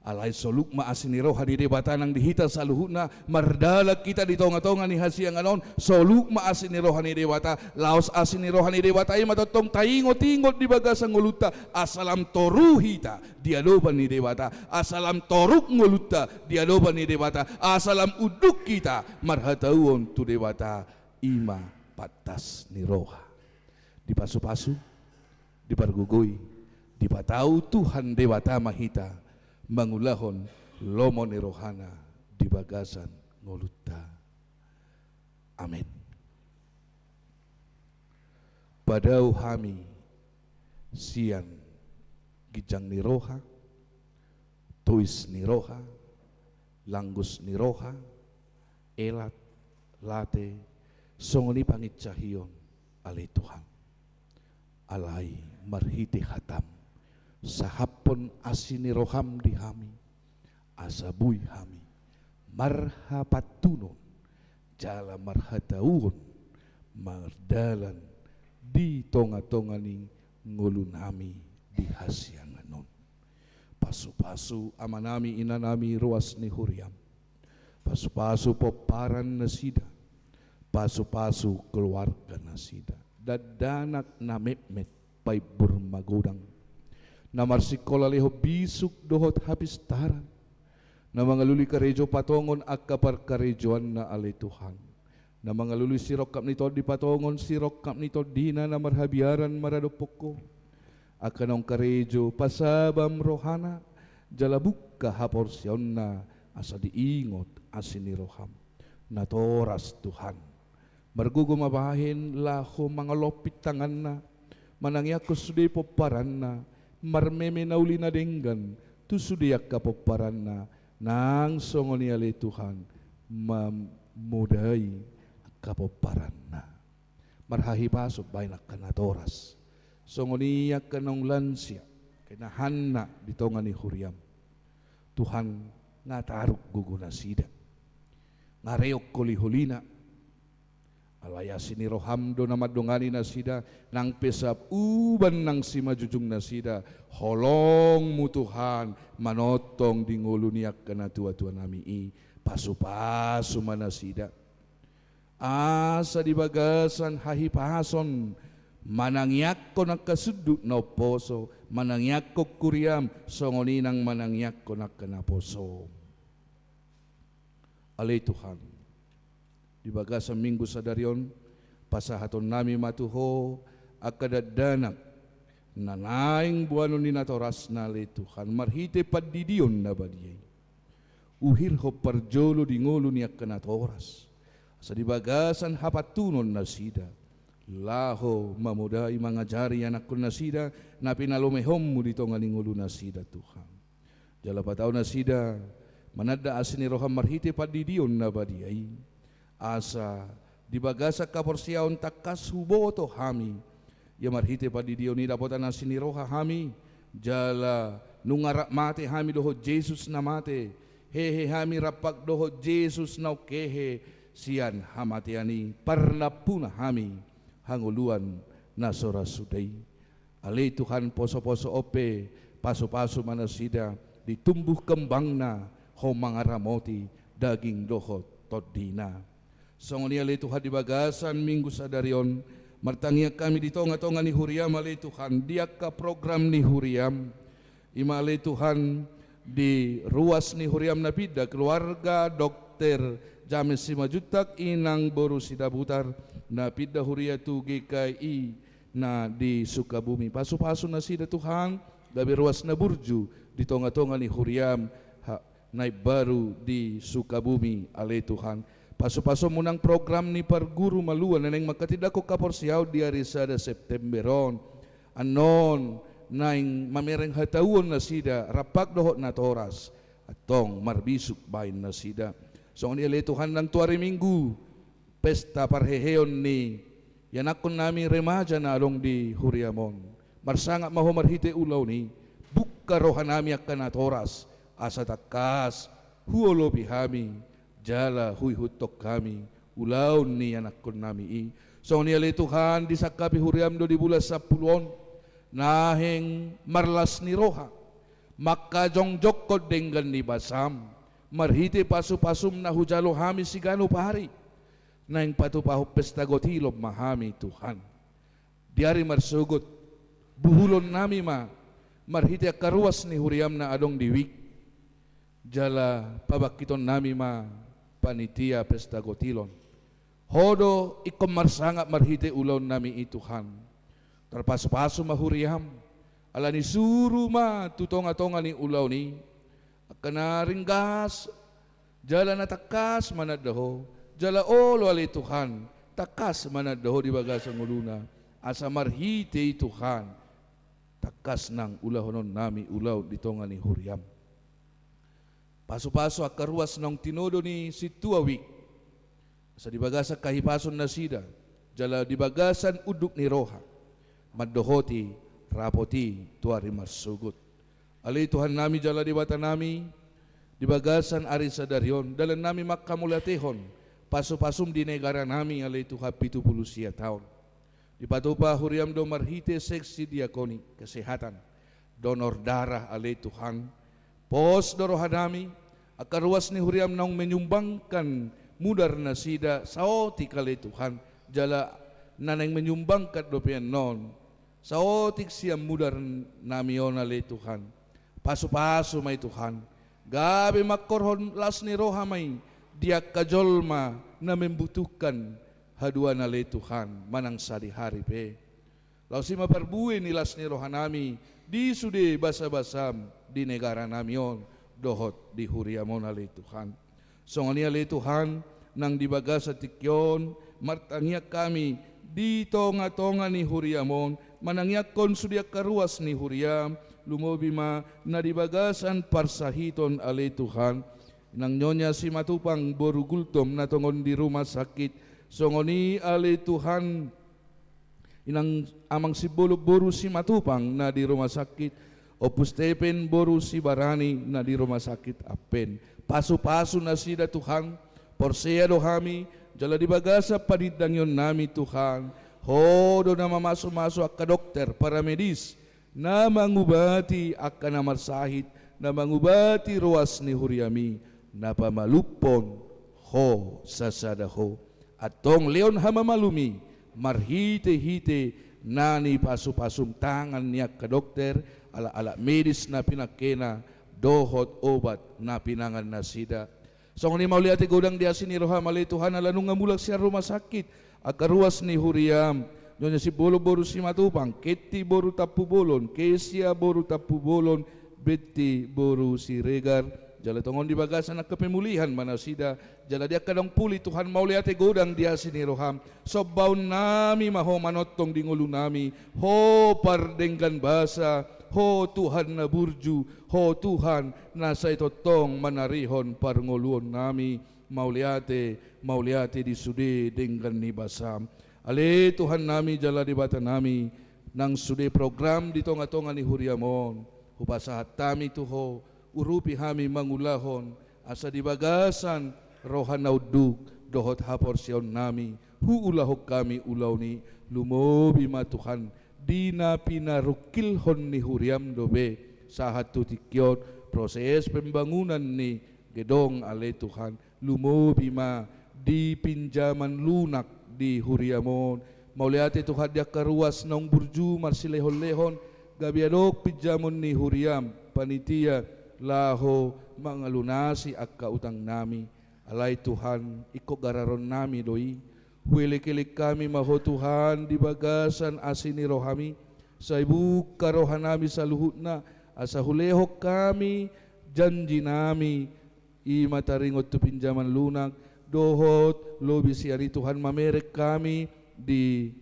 Alai soluk ma asi ni roha ni Debata nang di hita saluhutna, mardalan hita di tonga-tonga ni hasiangan on, soluk ma asi ni roha ni Debata, laos asi ni roha ni Debata i ma tongtong taingot-ingot di bagasan ngolunta, asa lam toru hita di adopan ni Debata, asa lam toruk ngolunta di adopan ni Debata, asa lam unduk hita marhatauon tu Debata, i ma pantas ni roha. Dipasu-pasu, dipargogoi, dipatau Tuhan Debata ma hita mangulahon lomo ni rohana di bagasan ngolunta. Amen. Padao hami sian ginjang ni roha, tois ni roha, langgus ni roha, elat, late, songon i pangincahion, ale Tuhan. Alai marhite hatam, sahaphon asi ni roham di hami, asa boi hami marhapantunon jala marhatauon mardalan di tonga-tonga ni ngolunami di hasiangan on. Pasu-pasu amanami inanami ruas ni huriam. Pasu-pasu pomparan nasida. Pasu-pasu keluarga nasida. Dakdanak na metmet paimbur magodang. Na marsingkola lehon bisuk dohot hapistaran. Na mangalului karejo patongon angka parkarejoanna ale Tuhan. Na mangalului sirongkap ni tondi patongon sirongkap ni tondina na marhabiaran maradophon Ho. Angka naung karejo pasabam rohana, jala bungka haporseaonna asa diingot asi ni roham. Natoras Tuhan. Margogo ma bahen laho mangalompit tanganna, manangiangkon sude pomparanna, marmeme na uli na denggan, tu sude angka pomparanna, nang songon i ale Tuhan, mamodai angka pomparanna. Marhahipason bahen angka natoras. Songon i angka naung lansia, angka na hanna di tonga ni huriam. Tuhan, nga taruk gogo nasida. Nga reok holi-holina. Alai asi ni roham do na mandongani nasida, nang pe sahat uban nang simanjujung nasida, holongmu Tuhan, manongtong di ngolu ni angka natua-tuanami i, pasu-pasu ma nasida. Asa di bagasan hahipason, manangiangkon angka sundut na umposo, manangiangkon huriam, songon i nang manangiangkon angka naposo. Ale Tuhan, di bagasan minggu sadari on, pasahatonnami ma tu Ho, angka dakdanak, na naeng boanon ni natorasna ale Tuhan, marhite pandidion na badia i. Uhirhon parjolo di ngolu ni angka natoras. Asa di bagasan hapantunon nasida. Laho mamodai mangajari anakkon nasida, na pinalomehonmu di tonga ni ngolu nasida Tuhan. Jala patau nasida, mananda asi ni roham marhite pandidion na badia i. Asa, di bagasan haporseaon tangkas huboto hami. Ia marhite pandidion i dapotan asi ni roha hami, jala nunga rap mate hami dohot Jesus na mate, hehe hami rampak dohot Jesus naung hehe sian hamatean i, parnampuna hami hangoluan na so ra suda i. Ale Tuhan poso-poso on pe, pasu-pasu ma nasida, ditumbuh kembangna, Ho mangaramoti daging dohot tondina. Songon i ale Tuhan di bagasan minggu sadari on, martangiang hami di tonga-tonga ni huriam ale Tuhan, di angka program ni huriam. I ma ale Tuhan, di ruas ni huriam na pinda keluarga dokter James Simanjuntak, inang boru Sidabutar, na pinda huria tu G K I, na di Sukabumi. Pasu-pasu nasida Tuhan, gabe ruas na burju di tonga-tonga ni huriam, ha, na imbaru di Sukabumi, ale Tuhan. Pasu-pasuMu nang program ni parguru malua na naeng manghatindanghon haporseaon di ari sada September on. Annon naeng mamereng hatahuon nasida, rap dohot natoras, antong marbisuk baen nasida. Songon i ale Tuhan nang tu ari Minggu, pesta parheheon ni ianakhon nami remaja na adong di huriaM on. Marsangap ma Ho marhite ulaon i, bungka roha nami angka natoras, asa tangkas huolopi hami, jala huihuthon hami ulaon ni ianakhon nami i. Songon i ale Tuhan, disangkapi huriaM do di bulan sampulu on, naeng marlas ni roha, manghajongjongkon denggan ni basaM, marhite pasu-pasuM na hujalo hami siganup ari. Naeng patupahon pesta gotilon ma hami Tuhan. Di ari marsogot, buhulon nami ma marhite angka ruas ni huriaM na adong di wijk. Jala pabangkiton nami ma panitia pesta gotilon. Ho do ingkon marsangap marhite ulaon nami i Tuhan. Tarpasu-pasu ma huriaM, ala ni suru ma tu tonga-tonga ni ulaon i angka na ringgas, jala na tangkas mananda Ho, jala olo ale Tuhan, tangkas mananda Ho di bagasan ngoluna, asa marhite i Tuhan, tangkas nang ulahonon nami ulaon di tonga ni huriaM. Pasu-pasu angka ruas naung tinodo ni sintua wijk, asa di bagasan hahipason nasida, jala di bagasan unduk ni roha, mandohoti rapot i tu ari marsogot. Ale Tuhan nami jala Debata nami, di bagasan ari sadari on, dalan nami manghamauliatehon pasu-pasuM di negara nami ale Tuhan pitu pulu sia taon. Dipatupa huriaM do marhite seksi diakoni kesehatan, donor darah ale Tuhan. Pos do roha nami, angka ruas ni huriaM naung menyumbangkan mudar nasida saotik ale Tuhan, jala na naeng menyumbangkan dope annon saotik sian mudar nami on ale Tuhan. Pasu-pasu ma i Tuhan, gabe mangkorhon las ni roha ma i di angka jolma na membutuhkan haduan ale Tuhan manang sadihari pe. Laos i ma parbue ni las ni roha nami di sude basa-basaM di negara nami on dohot di huriaM on ale Tuhan. Songon i ale Tuhan, nang di bagasan tingki on, martangiang hami di tonga-tonga ni huriaM on, manangiangkon sude angka ruas ni huriaM, lumobi ma na di bagasan parsahiton ale Tuhan. Inang Nyonya Simatupang boru Gultom na tongon di rumah sakit, songon i ale Tuhan, Inang Amang Simbolon boru Simatupang na di rumah sakit, Ompu Stepen boru Sibarani na di rumah sakit Ampen. Pasu-pasu nasida Tuhan, porsea do hami, jala di bagasan panindangion nami Tuhan, Ho do na mamasu-masu angka dokter, paramedis, na mangubati angka na marsahit, na mangubati ruas ni huriaM i, na pamalumhon Ho sasada Ho. Antong lehon hamamalum i marhite-hite na nipasu-pasuM, tangan ni angka dokter, alat-alat medis na pinangkena, dohot obat na pinangan nasida. Songon i mauliate godang di asi ni rohaM ale Tuhan, ala nunga mulak sian rumah sakit angka ruas ni huriaM, Nyonya Simbolon boru Simatupang, Ketty boru Tampubolon, Kesia boru Tampubolon, Betty boru Siregar. Jala tongon di bagasan angka pemulihan ma nasida, jala di angka naung pulih Tuhan, mauliate godang di asi ni rohaM. Sombaon nami ma Ho manongtong di ngolu nami, Ho pardenggan basa, Ho Tuhan na burju, Ho Tuhan na sai tongtong manarihon parngoluon nami. Mauliate, mauliate di sude denggan ni basaM. Ale Tuhan nami jala Debata nami, nang sude program di tonga-tonga ni huriaM on, hupasahat hami tu Ho, urupi hami mangulahon, asa di bagasan roha na unduk dohot haporseaon nami, huulahon hami ulaon i. Lumobi ma Tuhan, di na pinarungkilhon ni huriaM dope, sahat tu tingki on, proses pembangunan ni gedong ale Tuhan, lumobi ma di pinjaman lunak di huriaM on. Mauliate Tuhan di angka ruas naung burju marsilehon-lehon, gabe adong pinjamon ni huriaM, panitia, laho mangalunasi angka utang nami. Alai Tuhan, ingkon gararon nami do i, Huelekelek hami ma Ho Tuhan di bagasan asi ni rohaMi, sai buka rohanami saluhutna, asa hulehon hami janjiNami, i ma taringot tu pinjaman lunak, dohot lobi sian i Tuhan mamereng hami di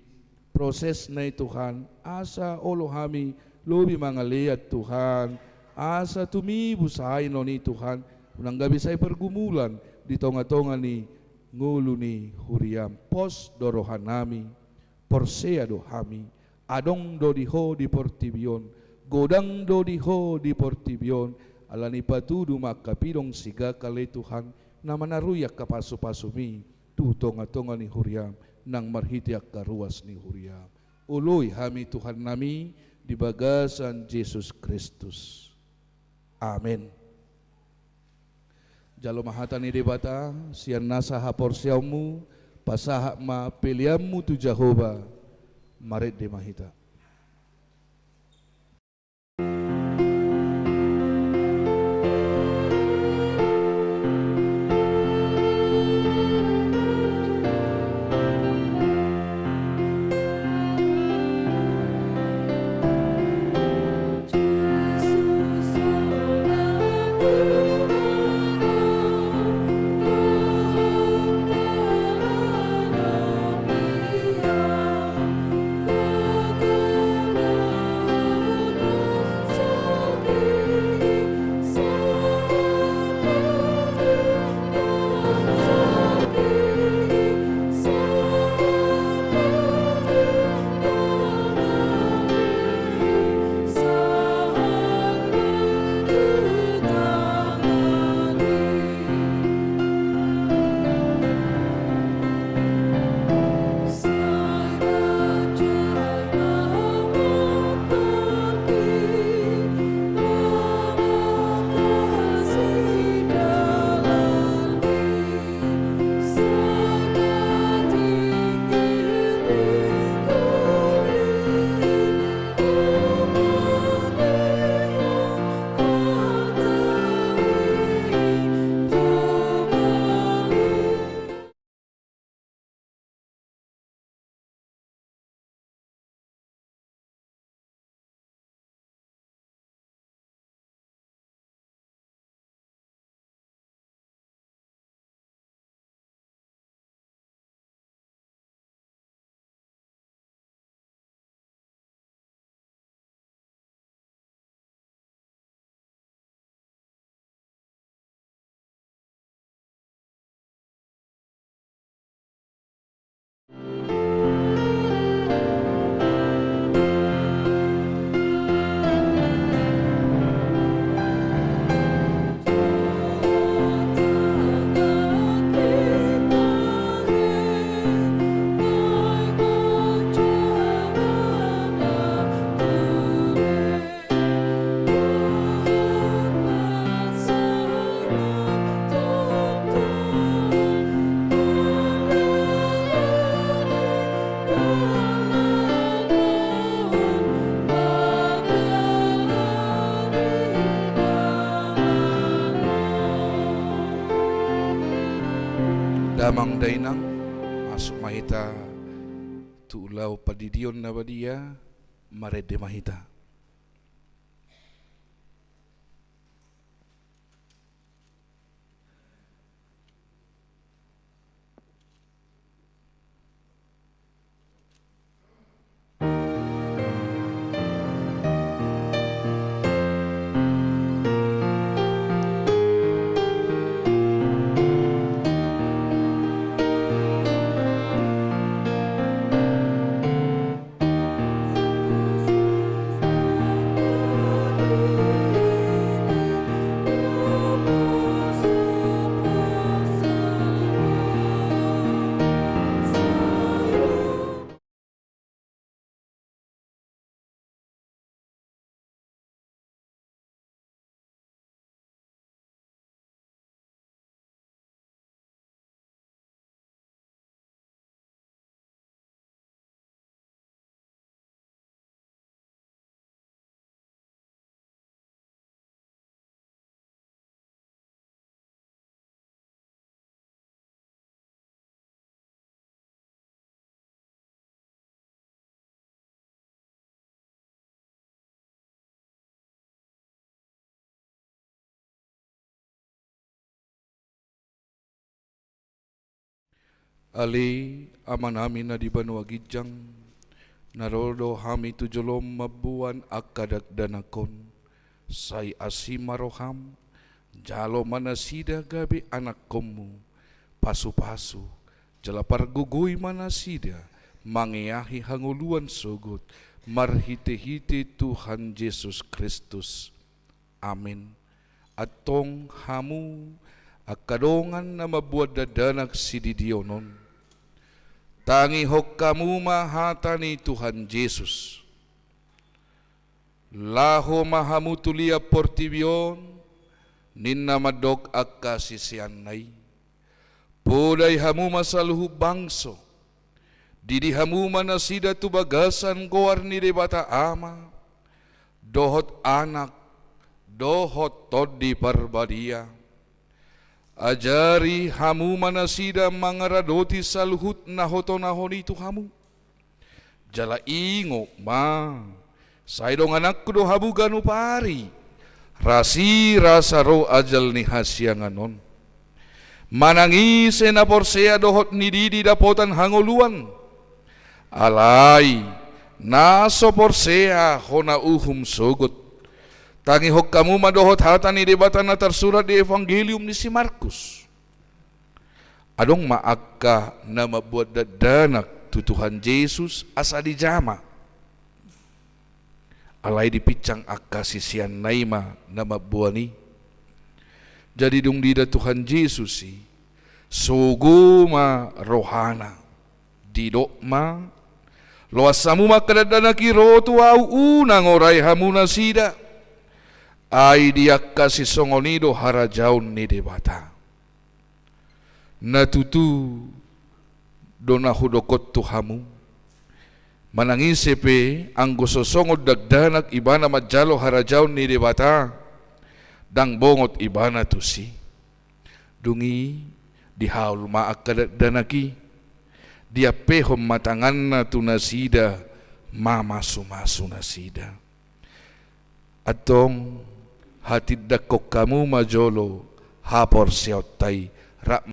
prosesna i Tuhan, asa olo hami lobi mangalean Tuhan, asa tumibu saingon i Tuhan, unang gabe sai pergumulan di tongatonga ni ngolu ni huriaM. Pos do rohanami, porsea do hami, adong do di Ho di portibi on, godang do di Ho di portibi on, alani patudu ma angka pidong sigak ale Tuhan, na manarui angka pasupasuMi tu tongatonga ni huriaM, nang marhite angka ruas ni huriaM. Oloi hami Tuhannami di bagasan Jesus Kristus. Amen. Jalo ma hata ni Debata, sian nasa haporseaonmu, pasahat ma peleanmu tu Jahowa, marende ma hita. Damang dainang, masuk ma hita tu ulaon pandidion na badia, marende ma hita. Ale Amanami na di banua ginjang, na ro do hami tu jolom mamboan angka dakdanak on, sai asi ma roham, jalo ma nasida gabe anakkonmu, pasupasu, jala pargogoi ma nasida mangeahi hangoluan sogot, marhitehite Tuhan Jesus Kristus. Amen. Antong hamu angka dongan na mamboan dakdanak sididion on, tangihon hamu ma hata ni Tuhan Jesus. Laho ma hamu tu liat portibi on, ninna mandok angka siseanna i. Podai hamu ma saluhut bangso, didi hamu ma nasida tu bagasan goar ni Debata Ama, dohot Anak, dohot Tondi Parbadia. Ajari hamu ma nasida mangaradoti saluhut na hutonahon i tu hamu. Jala ingot ma, sai dongananku do hamu ganup ari, rasirasa ro ajal ni hasiangan on. Manang ise na porsea dohot nididi dapotan hangoluan. Alai na so porsea hona uhum sogot. Tangihon hamu ma dohot hata ni Debata na tarsurat di Evangelium ni si Markus. Adong ma angka na mamboan dakdanak tu Tuhan Jesus asa dijama. Alai dipinsang angka siseanna i ma na mamboan i. Jadi dung diida Tuhan Jesus i, sogo ma rohana. Didok ma, loas hamu ma angka dakdanak i ro tu ahu, unang orai hamu nasida. Ai di angka sisongon i do harajaon ni Debata. Na tutu do na hudok on tu hamu. Manang ise pe anggo so songon dakdanak ibana manjalo harajaon ni Debata, ndang bongot ibana tusi. Dung i dihaol ma angka dakdanak i, diampehon ma tanganna tu nasida, mamasumasu nasida. Antong hatindangkon hamu ma jolo haporseaonta i, rap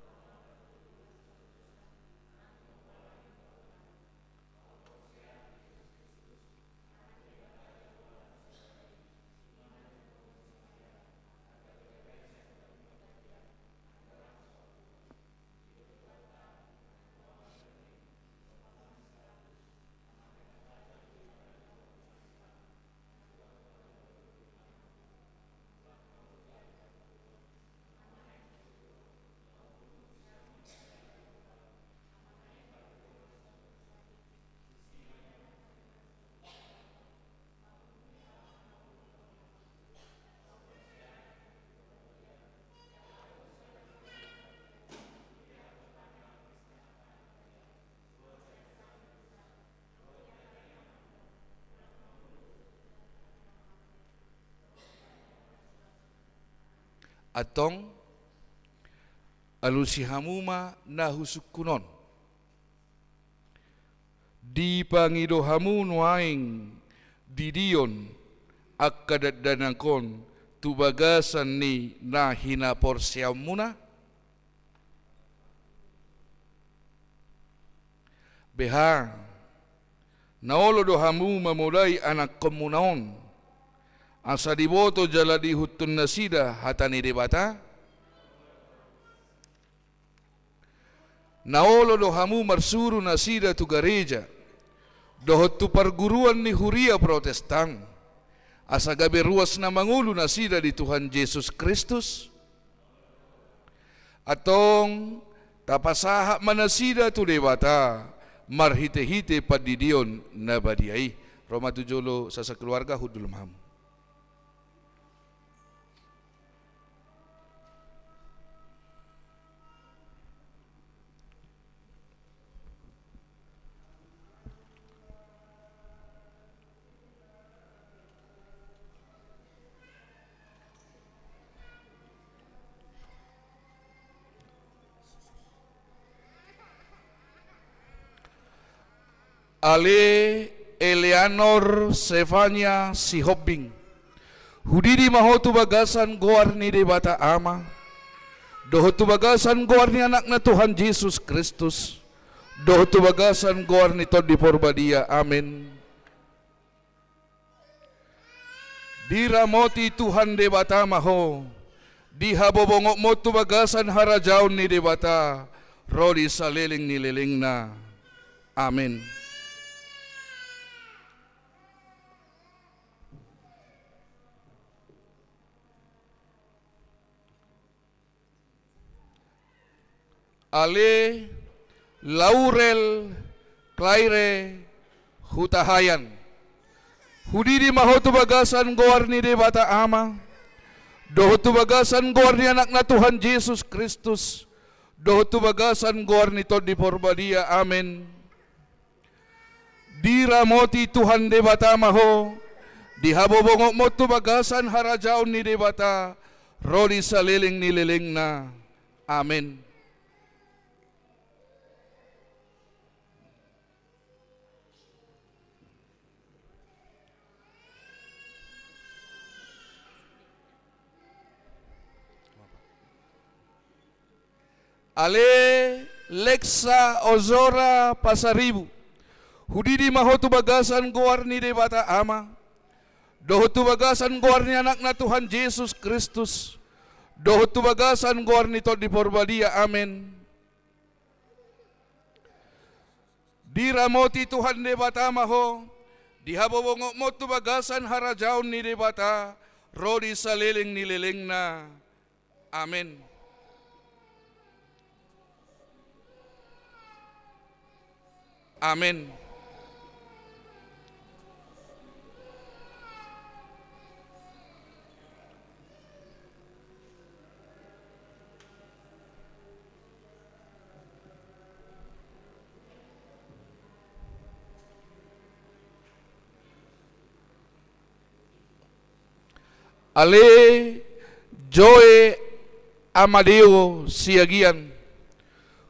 Antong, alusi hamu ma na husungkun on. Dipangido hamu nuaeng didion angka dakdanak on tu bagasan ni na hinaporseaonmuna? Beha, na olo do hamu mamodai anakkonmuna on, asa diboto jala diihuthon nasida hata ni Debata? Na olo do hamu marsuru nasida tu gareja dohot tu parguruan ni huria Protestan, asa gabe ruas na mangolu nasida di Tuhan Jesus Kristus? Antong, tapasahat ma nasida tu Debata marhitehite pandidion na badia i. Ro ma tu jolo sasakeluarga, hundul ma hamu. Ale Eleanor Sefania Sihombing, hudidi ma ho tu bagasan goar ni Debata Ama, dohot tu bagasan goar ni Anakna Tuhan Jesus Kristus, dohot tu bagasan goar ni Tondi Porbadia. Amen. Diramoti Tuhan Debata ma ho, dihabobongotmon tu bagasan harajaon ni Debata, ro di saleleng ni lelengna. Amen. Ale Laurel Claire Hutahayan. Hudidi ma ho tu bagasan goar ni Debata Ama, dohot tu bagasan goar ni Anakna Tuhan Jesus Kristus, dohot tu bagasan goar ni Tondi Porbadia. Amen. Diramoti Tuhan Debata ma ho, dihabobongotmon tu bagasan harajaon ni Debata, ro di saleleng ni lelengna. Amen. Ale Lexa Ozora Pasaribu. Hudidi ma ho tu bagasan goar ni Debata Ama, dohot tu bagasan goar ni Anakna Tuhan Jesus Kristus, dohot tu bagasan goar ni Tondi Porbadia. Amen. Diramoti Tuhan Debata ma ho, dihabobongotmon tu bagasan harajaon ni Debata, ro di saleleng ni lelengna. Amen. Amen. Ale Joe Amadeo Siagian.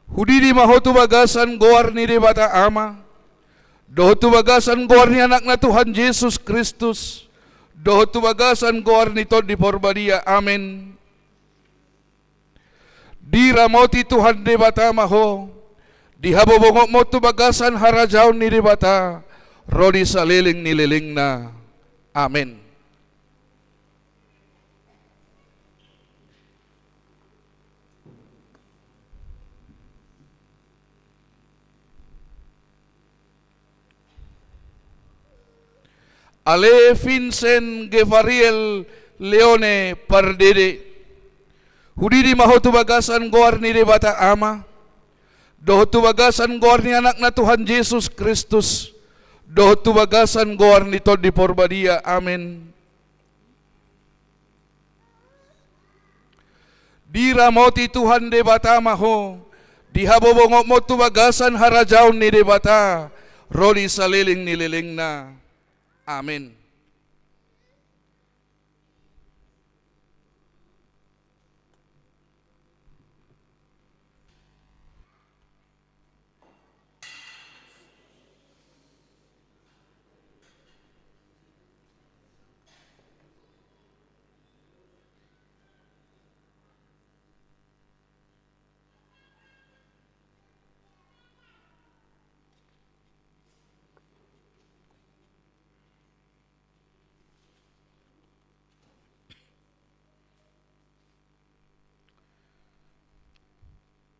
Hudidi ma ho tu bagasan goar ni Debata Ama, dohot tu bagasan goar ni Anakna Tuhan Jesus Kristus, dohot tu bagasan goar ni Tondi Porbadia. Amen. Diramoti Tuhan Debata ma ho, dihabobongotmon tu bagasan harajaon ni Debata, ro di saleleng ni lelengna. Amen. Ale Vincent Gevariel Leone Pardede. Hudidi ma ho tu bagasan goar ni Debata Ama, dohot tu bagasan goar ni Anakna Tuhan Jesus Kristus, dohot tu bagasan goar ni Tondi Porbadia. Amen. Diramoti Tuhan Debata ma ho, dihabobongotmon tu bagasan harajaon ni Debata, ro di saleleng ni lelengna. Amen.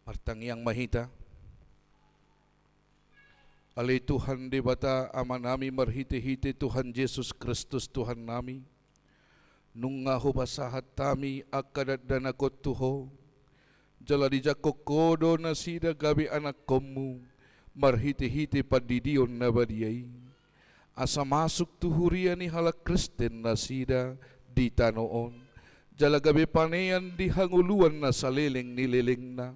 Martangiang ma hita. Ale Tuhan Debata Amanami, marhitehite Tuhan Jesus Kristus Tuhannami, nunga hupasahat hami angka dakdanak on tu Ho, jala dijangkon Ho do nasida gabe anakkonmu marhitehite pandidion na badia i, asa masuk tu huria ni halak Kristen nasida di tano on, jala gabe panean di hangoluan na saleleng ni lelengna.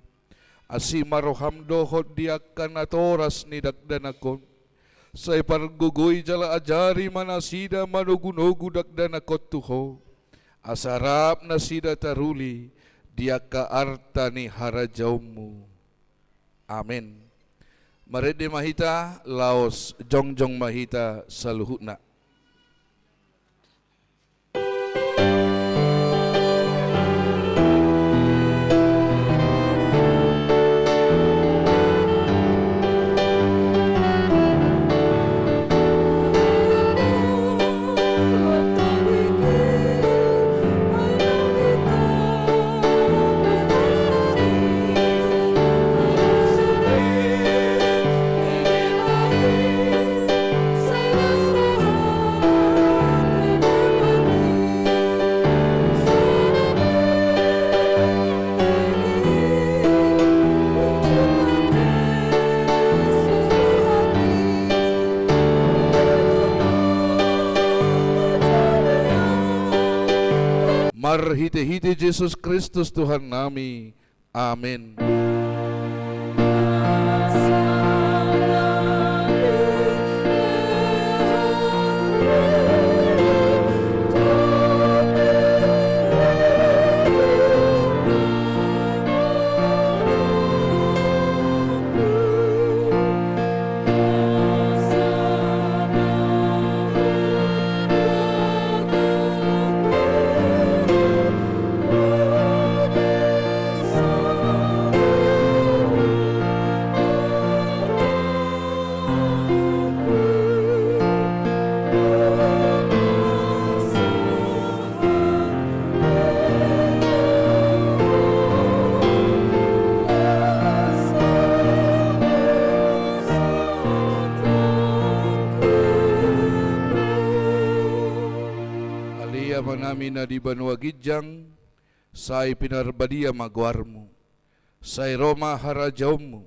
Asi ma roham dohot di angka natoras ni dakdanak on. Sai pargogoi jala ajari ma nasida manogunogu dakdanak on tu Ho, asa rap nasida taruli di angka arta ni harajaonmu. Amen. Marende ma hita, laos jongjong ma hita saluhutna. Marhite-hite Jesus Kristus Tuhannami. Amen. Ale Amanami na di banua ginjang, sai pinarbadia ma goarmu. Sai ro ma harajaonmu.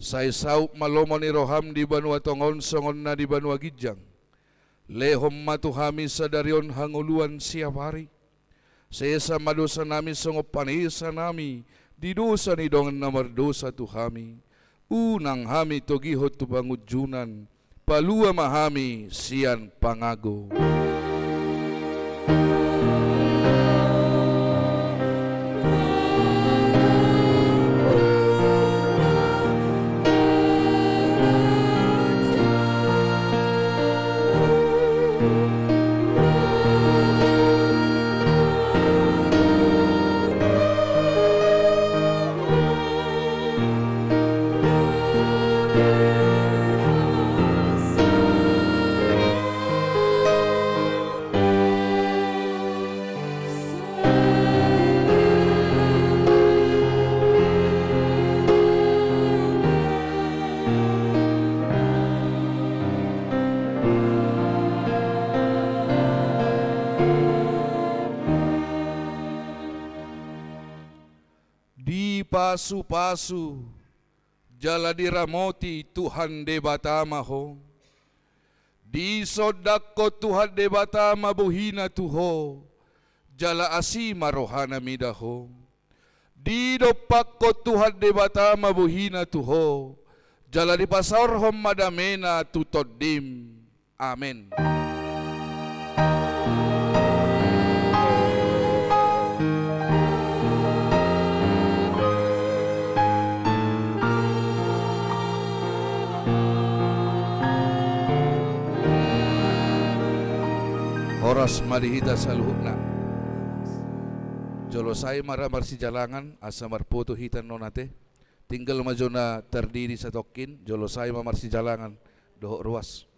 Sai saut ma lomo ni roham di banua tonga on songon na di banua ginjang. Lehon ma tu hami sadari on hangoluan siapari. Sesa ma dosanami songon panesanami di dosa ni dongan na mardosa tu hami. Unang hami togihon tu pangunjunan, palua ma hami sian pangago. Dipasu-pasu jala diramoti Tuhan Debata ma ho. Disondangkon Tuhan Debata ma bohina tu ho, jala asi ma rohana mida ho. Didompakkon Tuhan Debata ma bohina tu ho, jala dipasaorhon ma damena tu tondim. Amen. Horas ma di hita saluhutna. Jolo sai ma ra marsijalangan, asa marpoto hita annon ate. Tinggal ma jo na tardidi satongkin, jolo sai ma marsijalangan dohot ruas.